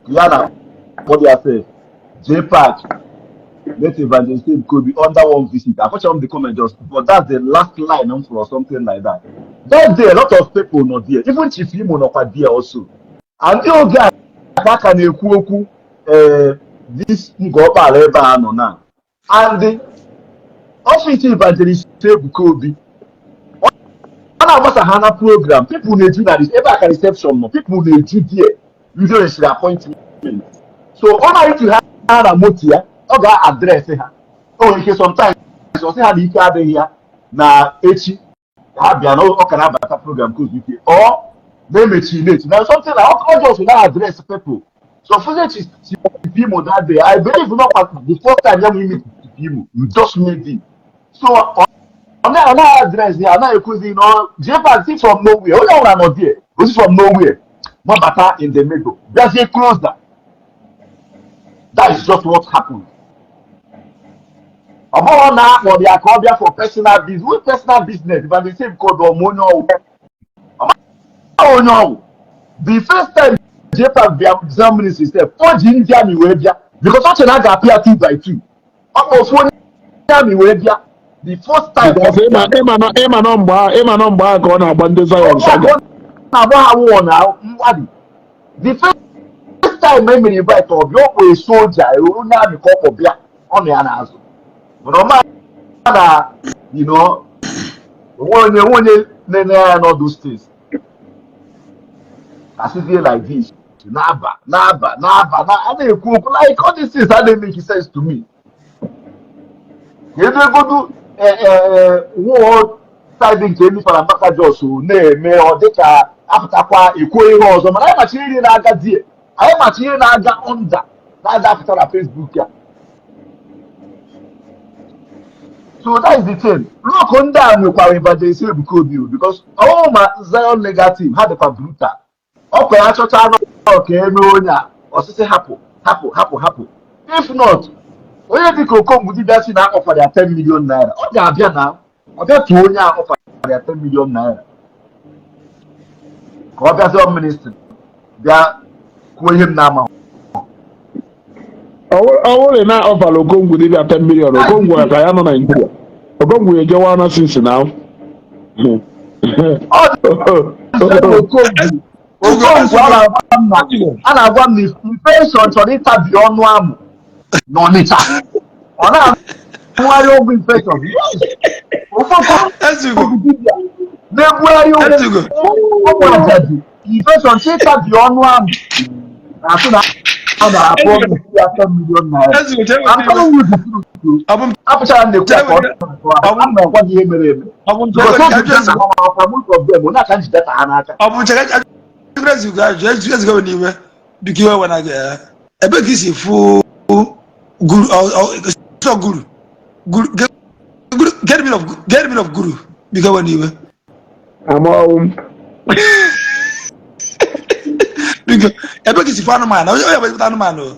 Yana kpọrọ ya sef JPAC let Evangelist Kobe under one visit. Unfortunately, the comment just, but that's the last line or something like that. That day, a lot of people not there. Even Chief Imo nọkwa there also. And ndị oge a ka na-ekwu okwu this Ngọkpala ebe a nọ na. And the office Evangelist Ebuka Obi ọ na-agbasa ha na program, people na-eju na ebe a ka reception nọ, people na-eju there, ndị resiri appointment. So ọ na-etu ha na moto ya, ọ ga-address ha. O nwere ike sometimes ọ sị ha na ike adịghị ya na echi ka ha bịa, na ọ ka na-abata program ka ike ọ na-emechi late na something like ọ just na address people. So Fuze Chief Imo that day, I believe not the first time ya meet Chief Imo, you just made it. So ọ na address ya, ọ na-ekwuzi na JPAC si from nowhere, onye ọbụla nọ there, o si from nowhere mabata in the middle, bịazie closer. That is just what happened. Ọ bụrụ na akpọrọ ya ka ọ bịa for personal business, with personal business, but the same code ọmụ onye ọwụ onye ọwụ. The first time JPAC bịa Zion Ministry sef, o ji ndị amị wee bịa because ọ chere na a ga-apịa 2 by 2. Ọ kpọ ofu onye amị wee bịa the first time. Because ịma nọ mgbe ahụ ka ọ na-agba ndị Zion saga. Na-agba ha wụọ na mgbadi. The first time e mere invite, ọ bịa, ọ kpọ soja, onye amị ka ọ kpọ bịa, ọ nọ ya n'azụ. Mana ọ ma na onwe onye na-enye ya n'ọdụ steeti asịzie like this, na-aba na-aba na-aba na a na-ekwu okwu like all these things adịghị make sense to me. Kedu egodu nwụọ side nke Fada Mbaka jos na-eme ọ dịka apụtakwa ekwuo ihe ọzọ, mana anyị machi ihe na-aga die, anyị machi ihe na-aga under na-aga apụta na Facebook ya. So that is the thing. Look, ndị a nwekwara Evangelist Ebuka Obi o, because ọwụ ma Zion legal team ha dịkwa brutal. Ọkwa ya chọcha anụ ka eme onye a ọsịsị hapụ hapụ hapụ hapụ. If not, onye dịka Okongwu dibịa si na akpọfara ya 10 million naira, ọ ga-abịa na ọ bịa tụọ onye a akpọfara ya 10 million naira ka ọ bịa Zion Ministry bịa kwuo ihe m na-ama. Ọ bụrụ na ọ bara Okongwu dibịa 10 million, Okongwu ka ya nọ Naijiria, Okongwu ejewa na since now. Ọ dị Okongwu, Okongwu a na-agwa m na infection chọrọ ịtabi ọnụ amụ n'Ọnịcha, ọ na-amụgharị ọgwụ infection. Ofe Ezugo. Okongwu dibịa na-ebugharị Ezugo. ọgwụ ajadu infection chọ ịtabi ọnụ amụ na-atụ na a na-akpọ ya 10 million naira. Ezugo, chee. I'm telling you the truth. Ọ bụ m Apụchara m na-ekwu ya ka ọ na-akọ, a na-agwa gị ihe mere eme. Ọ bụ m Because chee. oge Ezugo. na most of them, onye aka njide ha n'aka. Ọ bụ chere ezugo ajụ ezugo n'iwe, biko iwe wena gị. Ebe ka isi fụ guru sọ guru guru guru, get rid of guru, biko ewe n'iwe. Amaghị m. Biko, ebe ka isi fụ anụmanụ onye bụ ezigbote anụmanụ o?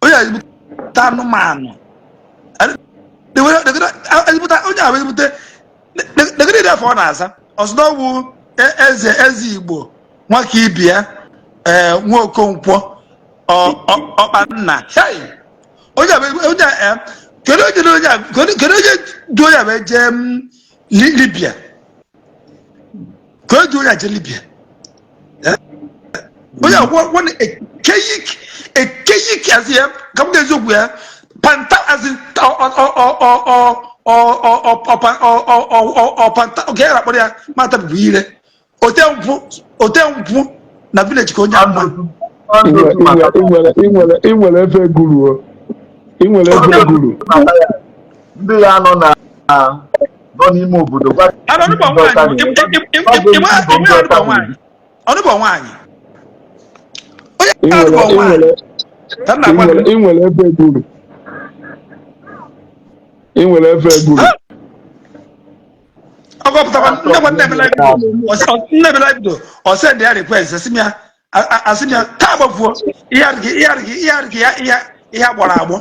Onye ezigbote anụmanụ ezigbote onye ahụ ezigbote negide iri afọ ọ na-aza ọsụ n'ọgwụ. Eze eze Igbo nwaka ibi ya, ee, nwa Okonkwo Ọkpanna. Hey! Onye a onye a, kedu onye onye a kedu onye du onye a wee jee Libya? Kedu du onye a jee Libya? Onye a one ekeyik ekeyik asị ya ka m ga-eziokwu ya panta asị ọ ọ ọ ọ ọ ọ ọ ọ ọ ọ ọ ọ ọ panta oge ya akpọrọ ya mata bụ ire ote nkwụ ote nkwụ na village ka onye ama. Ị nwere efe guru o. Ị nwere efe guru. Ndị ya nọ na nọ n'ime obodo gwa Ọnụbọ nwaanyị, ọnụbọ nwaanyị, ọnụbọ nwaanyị, onye Ị nwere ọnụbọ ị nwaanyị nwere ka m ị na-agwa nwere gị. Ị nwere efe guru. Ị nwere efe guru. Ọgọpụtakwa nne gwa nne emela bido, nne emela bido, ọ send ya request, asị m ya asị m ya taa gbafuo ihe adịghị, ihe adịghị, ihe adịghị ya, ihe ihe agbọrọ agbọ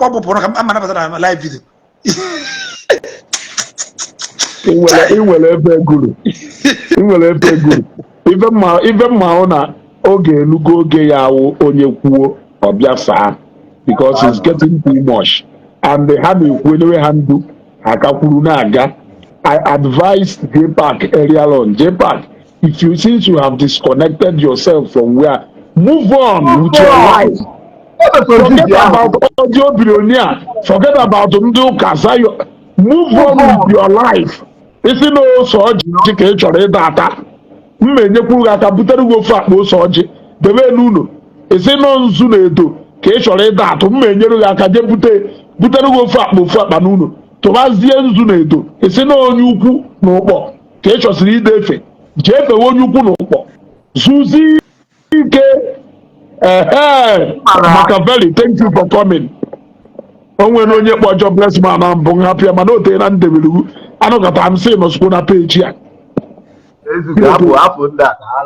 agbọpụrụ ka m anabata na live video. Ị nwere efe guru. Ị nwere efe guru. Ife mma hụ na oge elugo oge ya awụ onye kwuo ọbịa saa because it's getting too much and ha na-ekwu enewe ha ndu ha ka kwuru na-aga. I advised JPAC earlier on. JPAC, if you since you have disconnected yourself from where, move on with your life. Forget about audio billionaire. Forget about ndị ụka Zion. Move on with your life. Isi na ose ọjị ka ị chọrọ ịda ata. Mma enyekwuru gị aka butere gị ofe akpa ose ọjị debe n'ụlọ. Isi na nzu na edo ka ị chọrọ ịda atụ, mma enyere gị aka jee bute butere gị ofe akpa n'ụlọ, tụbazie nzu na edo. Isi na onye ukwu na ụkpọ ka ị chọsiri ide efe, jee fewe onye ukwu na ụkpọ zuzi ike. Ehe, Machiavelli, thank you for coming. O nwere onye kpọ jobless man na mbụ nhapụ ya, mana o tee na ndebere anụkọta m sị nọsukwu na peji a. Ezugo, hapụ hapụ ndị a ka ha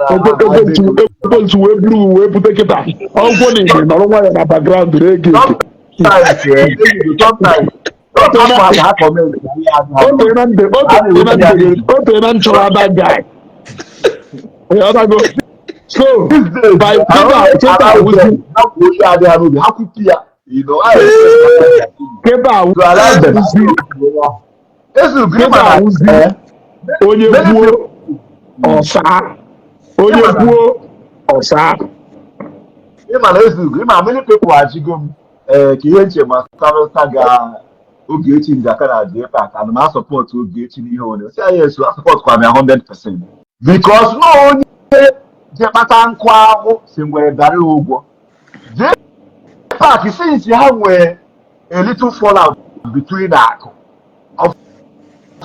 Ekwensu wee buru wee bute kịta ọgwụ na igbe nọrọ nwayọ na background na-ege ege. Sometimes, ezugo, sometimes hapụ ha ka ha comment na ihe adịghị. O tee na nde o tee na ndebere o tee na nchọrọ ada guy. Ịghọtago? So These days, by I kịta always kịta allow awụzi them. Hapụ onye adịghị n'obi ha kwupụ ya, I respect them. Kịta To allow them. awụzi Ezugo, kịta ịma na awụzi onye many kwuo ọsa, onye kwuo ọsa. Ịma na ezugo, ịma many people ajụgo m ee ka ihe nche gbasara saga Ogechi Njaka na JPAC, ana m a-support Ogechi n'ihe onye si anyị eso a-support kwa m ya 100% because na onye je kpata nkụ ahụ si ngwere dara ya ụgwọ. JPAC, since ha nwee a little fallout between akụ of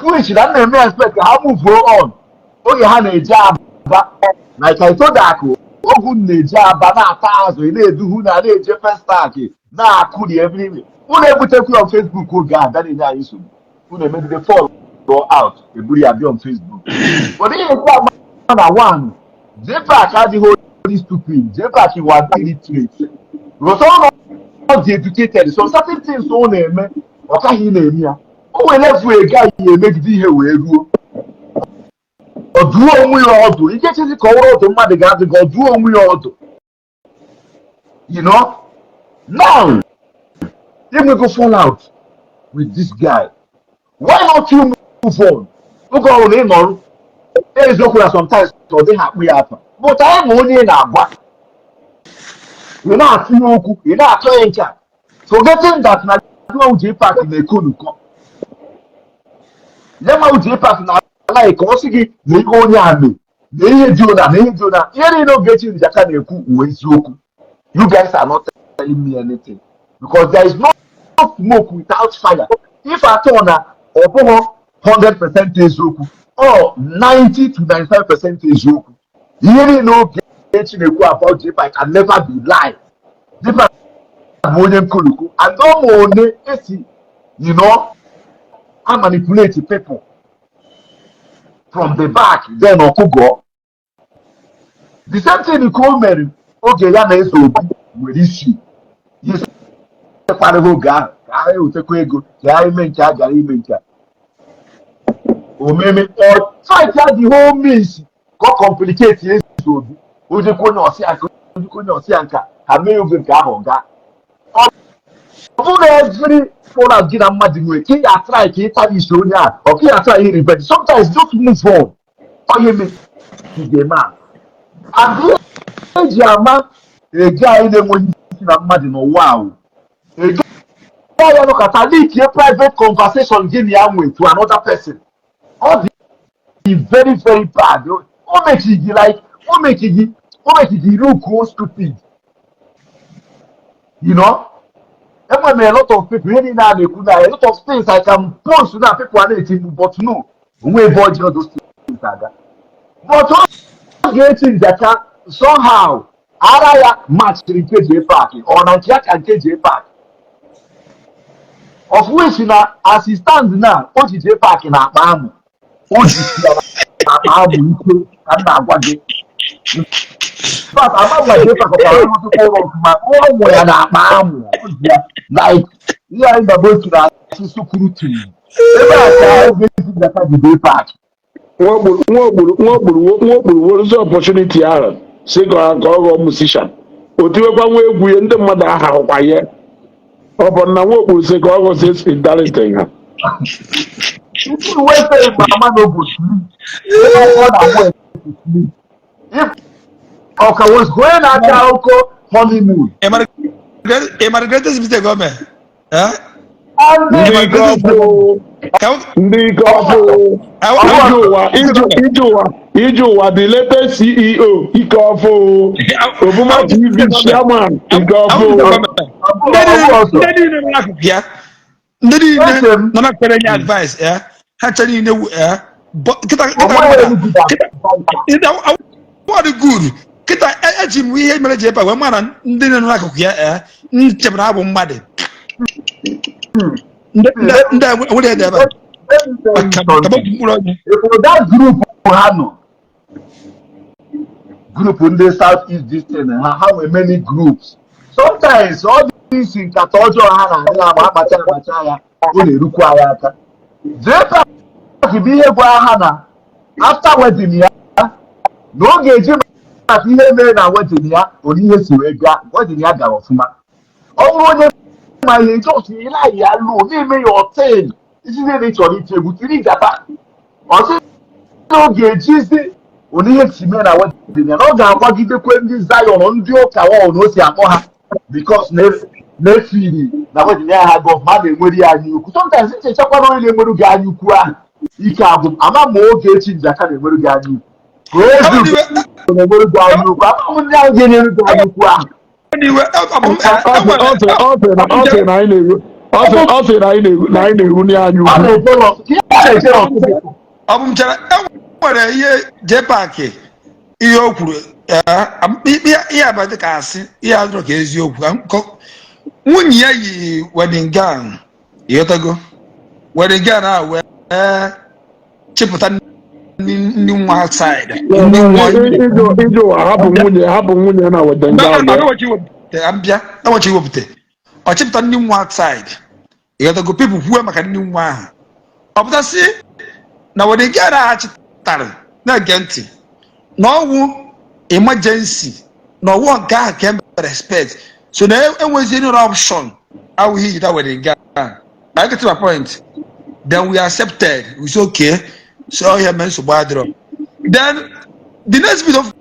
which na m na-eme expect ka ha move on oge ha na-eje Aba, like I told akụ ogu na-eje Aba na-ata azụ, ị na-eduhu na na-eje Festac na-akụ the everywhere, unu ebutekwu ya on Facebook. Oge a bịa na-enye anyị nsogbu, unu emegide fall out, eburu ya bịa on Facebook. But ihe ekwu ama na one, JPAC adịghị only stupid. JPAC was illiterate because ọ not dị educated, so certain things ọ na-eme ọ kaghị na-eme ya. O nwere level ego anyị emegide ihe wee ruo ọ duo onwe ya ọdụ ike chezi ka ọ wụrụ ọdụ mmadụ ga-adị ka ọ duo onwe ya ọdụ. Now enwego fallout with this guy, why not you move on? Oge ọbụla ị nọrọ eziokwu na sometimes ọ dịghị akpụ ya afa, but anyị ma onye ị na-agwa, ị na-atụ ya okwu, ị na-atọ ya nke a, forgetting that na nwa JPAC na-ekonukọ ya ma JPAC na alaghị ka ọ sị gị na ihe onye a mee na ihe dị ụna na ihe dị ụna, ihe niile Ogechi Njaka na-ekwu uwe eziokwu. You guys are not telling me anything because there is no smoke without fire. If at all na ọ bụghị 100% eziokwu or 90 to 95% eziokwu, ihe niile Ogechi na-ekwu about JPAC can never be lie. JPAC bụ onye nkoluko and ọma one esi a manipulate people from the back, then ọkụgọ the same thing ka o mere oge ya na Eze Obi nwere isi kwarịghị oge ahụ ka ha ewetekwa ego ka ha ime nke a gara ime nke a. Omeme ọ try the whole means ka ọ complicate eze obi, ojekwa onye ọsịa nka, ojekwa onye ọsịa nka, ha mee oge nke ahụ gaa. Ọ bụrụ every fallout gị na mmadụ nwere ka ị ga-atry ka ị tarnish onye a, ọ ka ị ga-atry revenge. Sometimes just move on. Onye me ga-eme a and ihe eji ama ege anyị na-enweghị isi na mmadụ n'ụwa ahụ, ege ya nọkọta leakie private conversation gị na ya nwe to another person, ọ dị very very bad. O mechi gị like o mechi gị look stupid. Enwere m a lot of people, ihe niile a na-ekwu na a lot of things I can post na people a na-eti mkpu, but no onwe ebe ọjọọ those things aga. But ọ ga-echi njaka somehow ara ya machiri nke JPAC, ọ na nke ya ka nke JPAC, of which na as e stand now, o ji JPAC na-akpa amụ, o ji ya na-akpa amụ ike ka m na-agwa gị. In fact, ama m na JPAC ọkara arụzikwa ụlọ ọfụma, ọ mụ ya na-akpa amụ, o ji ya like ihe anyị baba otu na-asị sukuru tiri ebe a ka oge esi njaka ji JPAC. Nwa okpuru werezi opportunity ahụ si ka ọ ghọọ musician, o tiwekwa nwa egwu ya, ndị mmadụ ahahụkwa ya. Ọ bụ na nwa okpuru si ka ọ ghọzie Speed Darlington ha. People wey say mama no go sleep, ọ na-agwọ sleep if ọka was going na-aga akụkọ honeymoon. Ị mara greatest mistake o mee? Eh? And Ndị ike ọfụ, ndị ike ọfụ, ije ụwa, ije ụwa, ije ụwa, the latest CEO ike ọfụ, Obuma TV chairman ike ọfụ. Ndị niile nọ n'akụkụ ya, ndị niile nọ na-akpere nye advice ya, ha ncha niile ya kịta kịta kịta ọ dị good kịta. Eji m ihe mere ji ebe a wee mara ndị nọ n'akụkụ ya, nchebara ha bụ mmadụ, ndị nwere ede ebe a maka mkpụrụ onye. If that group ha nọ, group ndị South East this thing, ha nwere many groups. Sometimes ọ dị isi nkata ọjọọ ha na-adị ama akpacha akpacha ya, ọ na-erukwa ya aka. JPAC bụ ihe gwara ha na after wedding ya, na ọ ga-eji maka ihe mere na wedding ya, onye ihe si wee gaa wedding ya gara ọfụma. Ọ bụrụ onye ma ihe just ịlaghị ya luo na-eme ya ọtin isi na ị chọrọ iti egwu tiri gaba, ọ sị na ọ ga-ejizi onye ihe si mee na wedding ya, na ọ ga-akwagidekwe ndị Zion, ndị ụka wọ na o si akpọ ha, because na-efiri na wedding ya ha gọ ma na-enwere ya anya ukwu. Sometimes nchechakwara onye na-enweru gị anya ukwu ahụ, ike agwụ. Ama ma oge echi njaka na-enweru gị anya ukwu, ka ozu na-enweru gị anya ukwu, ama m ndị ahụ ga-enyeru gị anya ukwu ahụ. Ọ sị na anyị na-eru, ọ sị na anyị na-eru n'anya ọ ukwu. Na-ejealous, ka ihe na-ejealous. Ọ bụ m chere e nwere ihe JPAC, ihe o kwuru, ihe aba dị ka asị, ihe adịrọ ka eziokwu. Nwunye ya yi wedding gown, ịghọtago, wedding gown a wee chịpụta ndị nwa outside, ndị nwa. Ije ụwa, hapụ nwunye na wedding gown ya. Mbịa enwechi iwepụta, ọ chịpụta ndị nwa outside, ịghọtago, people kwuo maka ndị nwa ahụ, ọ pụtasị na wedding gown ahụ chịtara na-ege ntị na ọwụ emergency, na ọwụ nke ahụ ka e mere respect, so na enwezi any other option awụghị iyita wedding gown. I get to my point. Then we accepted, we say okay, so ihe mee nsogbu adịrọ. Then the next bit of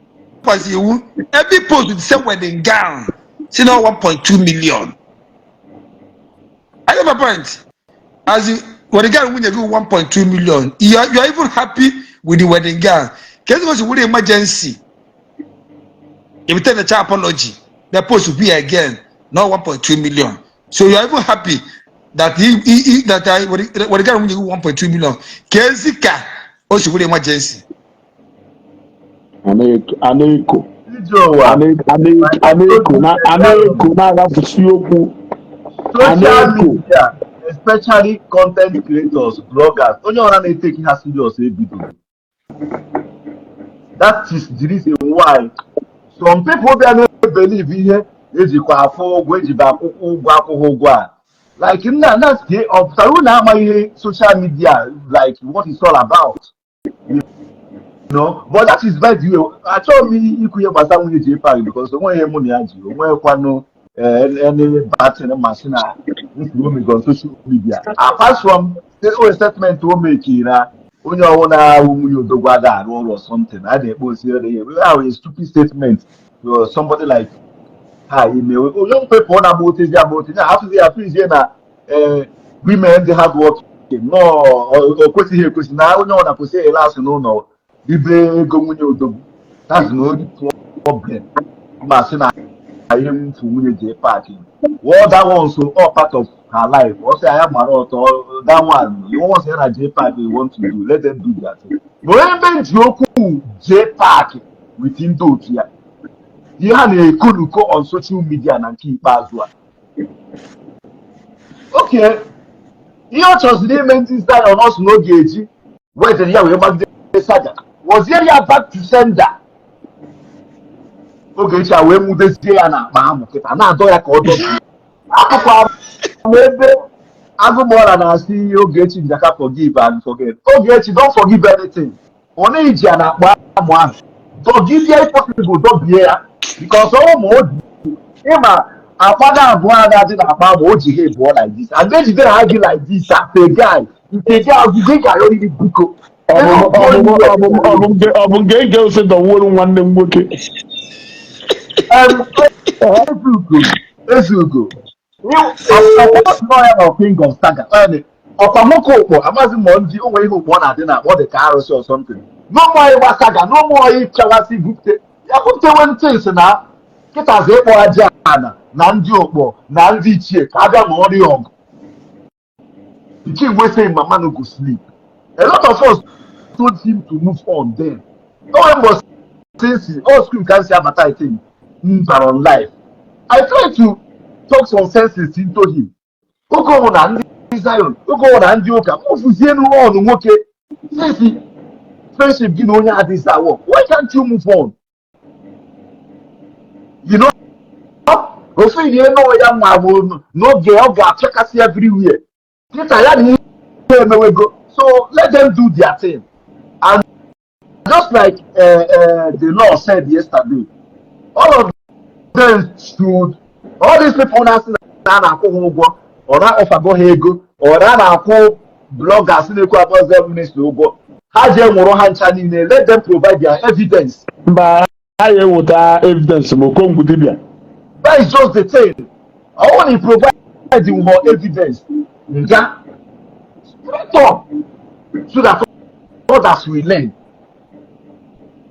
kwasi iwu, every post with the same wedding gown si na 1.2 million. I get my point. As in, wedding gown nwunye gị 1.2 million, you are even happy with the wedding gown. Ka ezi gosi wuri emergency ebute na apology, the post will be again not 1.2 million. So you are even happy that he that wedding gown nwunye gị 1.2 million, ka ezi ka o si wuri emergency. A na-eko Ije ụwa. A na-eko na-agafesi okwu a Social na-eko. media, especially content creators, bloggers, onye ọra na-etake ha serious ebido. That is the reason why some people bịa na-believe ihe ejikwa afụ ụgwọ, ejiba akwụkwọ ụgwọ, akwụghị ụgwọ a. Like nna na ọpụtara unu amaghị ihe social media, like what it's all about. But that is by the way. Achọghị m ikwu ihe gbasara nwunye JPAC because onwe ihe mụ na ya ji onwekwanụ any bad thing masị na nkwuru omego on social media, apart from the own statement o meki na onye ọwụna ahụ nwunye odogwu ada arụ ọrụ or something a na-ekpe osi ihe ahụ, a stupid statement to somebody like ha ime. Young people na-agba otezi agba otezi afụzi ya afụzie na women dị hard working nọọ, o kwesịghị ekwesị na onye ọ na-kwesị ele asị n'ụlọ ribe ego nwunye odogwu. That's the only problem ma sị na ihe mfu nwunye JPAC. Well, that one so all part of her life. Ọ sị ya mara ọtọ. That one, the one sị ya na JPAC they want to do, let them do that thing. But ebe ji okwu JPAC with ndị otu ya, ihe ha na-ekonuko on social media na nke ikpeazụ a, okay, ihe ọ chọziri ime ndị Zion, ọ sị na ọ ga-eji wedding ya wee gbagide saga, wozie ya back to sender. Ogechi a wee nwudezie ya n'akpa amụ kịta na-adọ ya ka ọ dọbie akụkọ m ebe agụmọra na-asị Ogechi Njaka, "Forgive and forget." Ogechi, don't forgive anything. Ọ na-eji ya n'akpa amụ ahụ dọgide, if possible dọbie ya, because ọ ma o ji ịma akwado abụọ a na-adị n'akpa amụ o ji ha ebụọ like this and ejide ha gị like this as a guy nke gị agwụgị ga-arịọrịrị biko. Ọ bụ nke ose dọwuolu nwanne m nwoke. Ezugo, Ezugo, ọkwa ya na king of saga, ọkwa nwoke ụkpọ amaghị ma ndị o nwere ihe ụkpọ na-adị na akpọ dị ka arụsị or something. N'ụmụ anyị gba saga, n'ụmụ anyị chawasị bupute ya butewe ntị na kịtazi ịkpọ aja ana na ndị ụkpọ na ndị ichie ka abịa ma ọrịa ọgụ. The king wey say mama no go sleep, a lot of us told him to move on. Then no one was since all school can say abata. I think bara on life, I try to talk some senses into him. Oge ọbụla na ndị Zion, oge ọbụla na ndị ụka mụfuzie ọnụ nwoke, since friendship gị na onye adịghị work, why can't you move on? Ofe ihe nọọ ya nwa bụ n'oge ọ ga-achakasị everywhere kịta ya na ihe emewego. So let them do their thing. And just like the law said yesterday, all of them should, all these people na-asị na a na-akwụ ha ụgwọ, ọ na-ọfago ha ego, ọ na na-akwụ bloggers na-ekwu about Zion ministry ụgwọ, ha jee nwụrụ ha ncha niile. Let them provide their evidence. Mba, ha ya eweta evidence ma okongwu dibịa. That is just the thing. I want to provide more evidence nga straight up so that others will learn.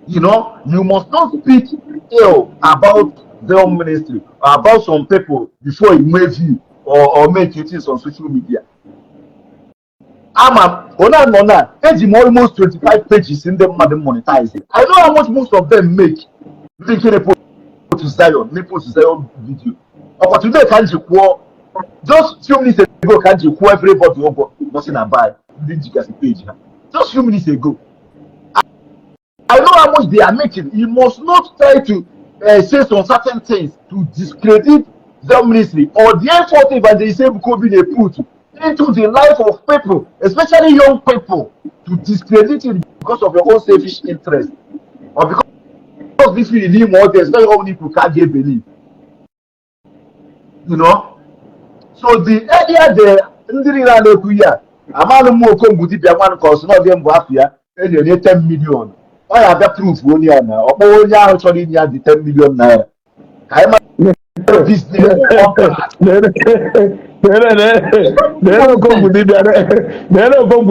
You must not speak ill about their ministry or about some people before you make view or make it on social media. Ama onye nọ na eji m almost 25 pages ndị mmadụ monetize. I know how much most of them make. Ndị nke na-post Zion, na-post Zion video, ọkwa today ka m ji kwụọ, just few minutes ago ka m ji kwụọ everybody ụgwọ nọsị na buy ndị jigasị page ha, just few minutes ago. I know how much they are making. You must not try to say some certain things to discredit the ministry or the effort Evangelist Ebuka Obi dey put into the life of people, especially young people, to discredit it because of your own selfish interest or because this will need more audience, not all people can get believe. So the earlier the ndị niile a na-ekwu ihe a, amalụ m okongwu dibịa nwanụ ka ọ sị na ọ dị mbụ afọ ya enye nye 10 million, ọ ya abịa proof onye ya na ọkpọ onye ahụ chọrọ inye ya dị 10 million naira ka anyị mara business. Nere okongwu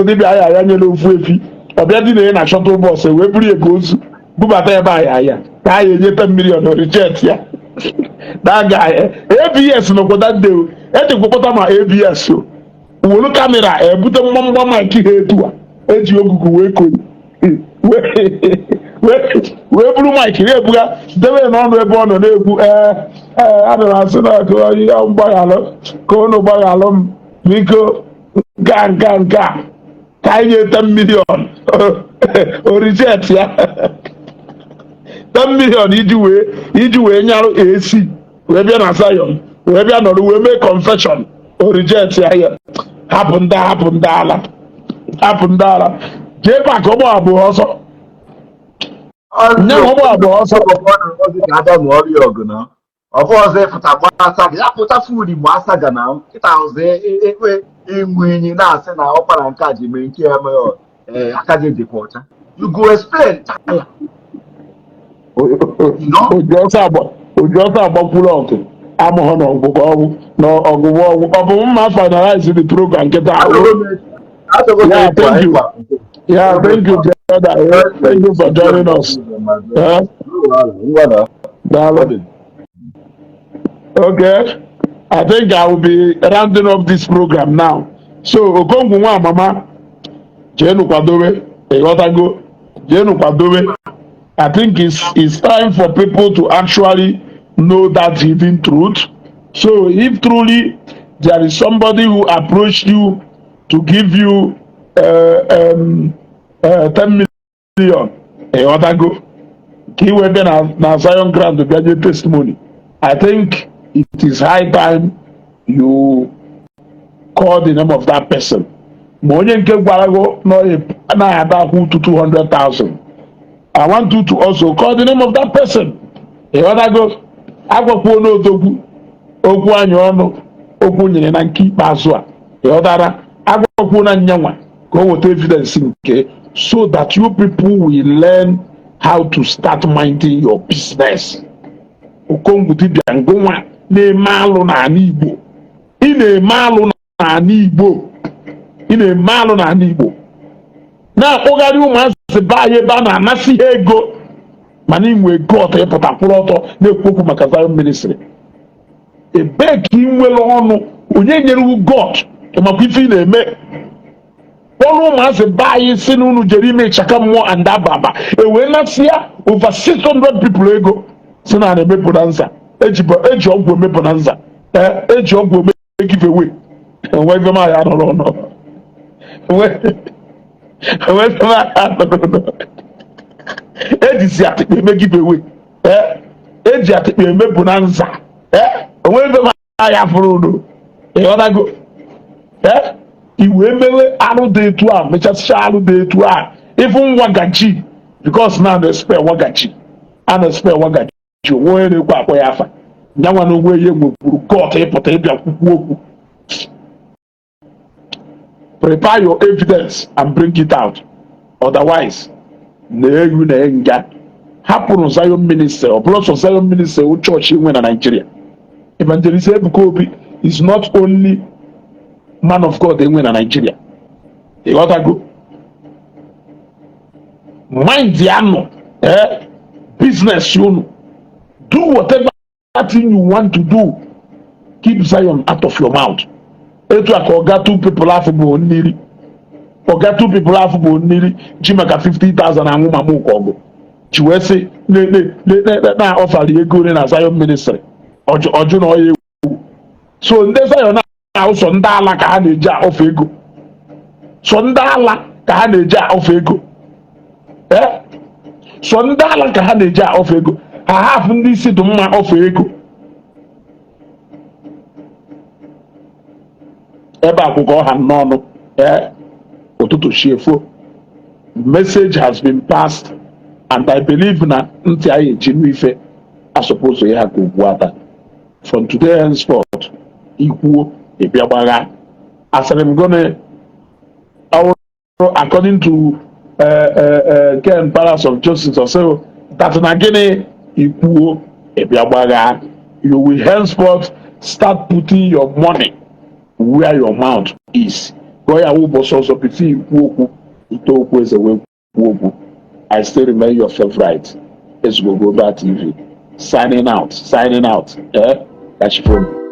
dibịa ya nyere ofu efi ọbịa dị na ya na shuttle bus wee buru ya ka ozu bubata ebe a ya ya ka a ya enye 10 million reject ya. That guy, ABS nọkwa that day o. Ejikwa kpọta ma ABS o wolu camera ebute mgbamgba mic ha etu a eji ogugu wee konye wee buru mic na-ebuga debe ya n'ọnụ ebe ọ nọ na-ekwu, ee ee, ana m asị na ka onye mgbaghalụ ka unu gbaghalụ m biko, nke a nke a nke a ka anyị nye 10 million, o reject ya 10 million iji wee nyarụ AC wee bịa na Zion wee bịa nọrọ wee mee confession. O reject ya ya. Hapụ ndị, hapụ ndị ala, hapụ ndị ala. Jee pak ọgbọ abụọ ọsọ nye ọgbọ abụọ ọsọ. Ka abịa ma ọrịa ọgụ na ọfọ ọzọ ịpụta gbaa saga ya pụta fudi ma asaga na nkịta ọzọ ekwe ịṅụ iyi na-asị na ọkpara nke a ji mee nke ya mee aka gị dịkwa ọcha. You go explain tire. You know? Oji ọsọ agba, oji ọsọ agbakwuru ọgụ amụghọ na ọgwụgwọ ọgwụ na ọgwụgwọ ọgwụ. Ọ bụ mma finalize the program nkịta ahụ. Yeah, thank you. Yeah, thank you, brother. Yeah, thank you for joining us. Yeah, daalụ. Okay, I think I will be rounding up this program now. So Okongwu nwa mama, jeenu kwadobe, ịghọtago, jeenu kwadobe. I think it's time for people to actually know that hidden truth. So if truly there is somebody who approached you to give you 10 million, ịghọtago, ka i wee bịa na Zion ground bịa nye testimony, I think it is high time you call the name of that person. Ma onye nke gwara gị na ọ na-ada akwụ to 200,000, I want you to also call the name of that person. Ịghọtago? Agwakwuo n'odogwu okwu anyị ọnụ okwu nyere na nke ikpeazụ a. Ịghọtara? Agwakwuo na nyanwa ka o weta evidence nke so that you people will learn how to start minding your business. Okongwu dibịa ngụnwa na-eme alụ n'ala Igbo. Ị na-eme alụ n'ala Igbo. Ị na-eme alụ n'ala Igbo. Na-akpụgharị ụmụazị be anyị ebe a na-anasị ha ego, mana ị nwee gut ịpụta kwụrụ ọtọ na-ekwu okwu maka Zion Ministry. Ebee ka ị nwere ọnụ? Onye nyere wu gut makwa ife ị na-eme? Ọrụ ụmụazị be anyị si na unu jere ime ịchaka mmụọ and ababa e wee nasị ya over 600 people ego, si na na-eme bonanza, eji eji ọgwụ eme bonanza, ee, eji ọgwụ eme giveaway. Enwe ife m ya nọrọ ọnụ, enwe ife m ya nọrọ ọnụ. Ejizi atịkpa eme giveaway, ee, eji atịkpa eme bonanza, ee, onwe ife m ya fụrụ unu. Ịghọtago? Ee, i wee mewe arụ dị etu a, mechasịcha arụ dị etu a, ịfụ nwagachi because na na-espe wagachi a na-espe wagachi onwe onye na-ekwe akpọ ya afa nyanwa na onwe ihe nwekwuru gut ịpụta ịbịa kwukwu okwu. Prepare your evidence and bring it out, otherwise na-ewu na nga hapụrụ Zion Ministry. Ọ bụrụ sọ Zion Ministry wụ chọọchị nwe na Nigeria. Evangelist Ebuka Obi is not only man of God enwe na Nigeria. Ịghọtago? Mind ya nọ, eh, business unu. Do whatever thing you want to do, keep Zion out of your mouth. Etu a ka ọga two people afọ bụ mmiri, ọga two people afọ bụ mmiri ji maka 50,000 anwụ ma mụ ka ọgụ ji wee sị na ọfara ego ole na Zion Ministry ọjụ ọjụ na ọya ewu. So ndị Zion ahụ, sọ ndị ala ka ha na-eji ofe ego, sọ ndị ala ka ha na-eji ofe ego, ee, sọ ndị ala ka ha na-eji ofe ego. Ha hafụ ndị isi dị mma ofe ego ebe akwụkwọ ọha n'ọnụ. Ee, ụtụtụ chiefo, message has been passed and I believe na ntị anyị eji nụ ife asọpụzụ ya ka ugbu ata. From today henceforth, ikwuo ịbịa gbagha asịrị m gịnị ọwụrụ according to Ken Palace of Justice or so that na gịnị ikwuo ịbịa gbagha, you will henceforth start putting your money where your mouth is. Ka ọ ya wụ ụbọchị ọzọ before ikwu okwu ite okwu eze wee kwuo okwu. I still remain your favorite, Ezugbo Global TV, signing out, signing out. Eh, catch you.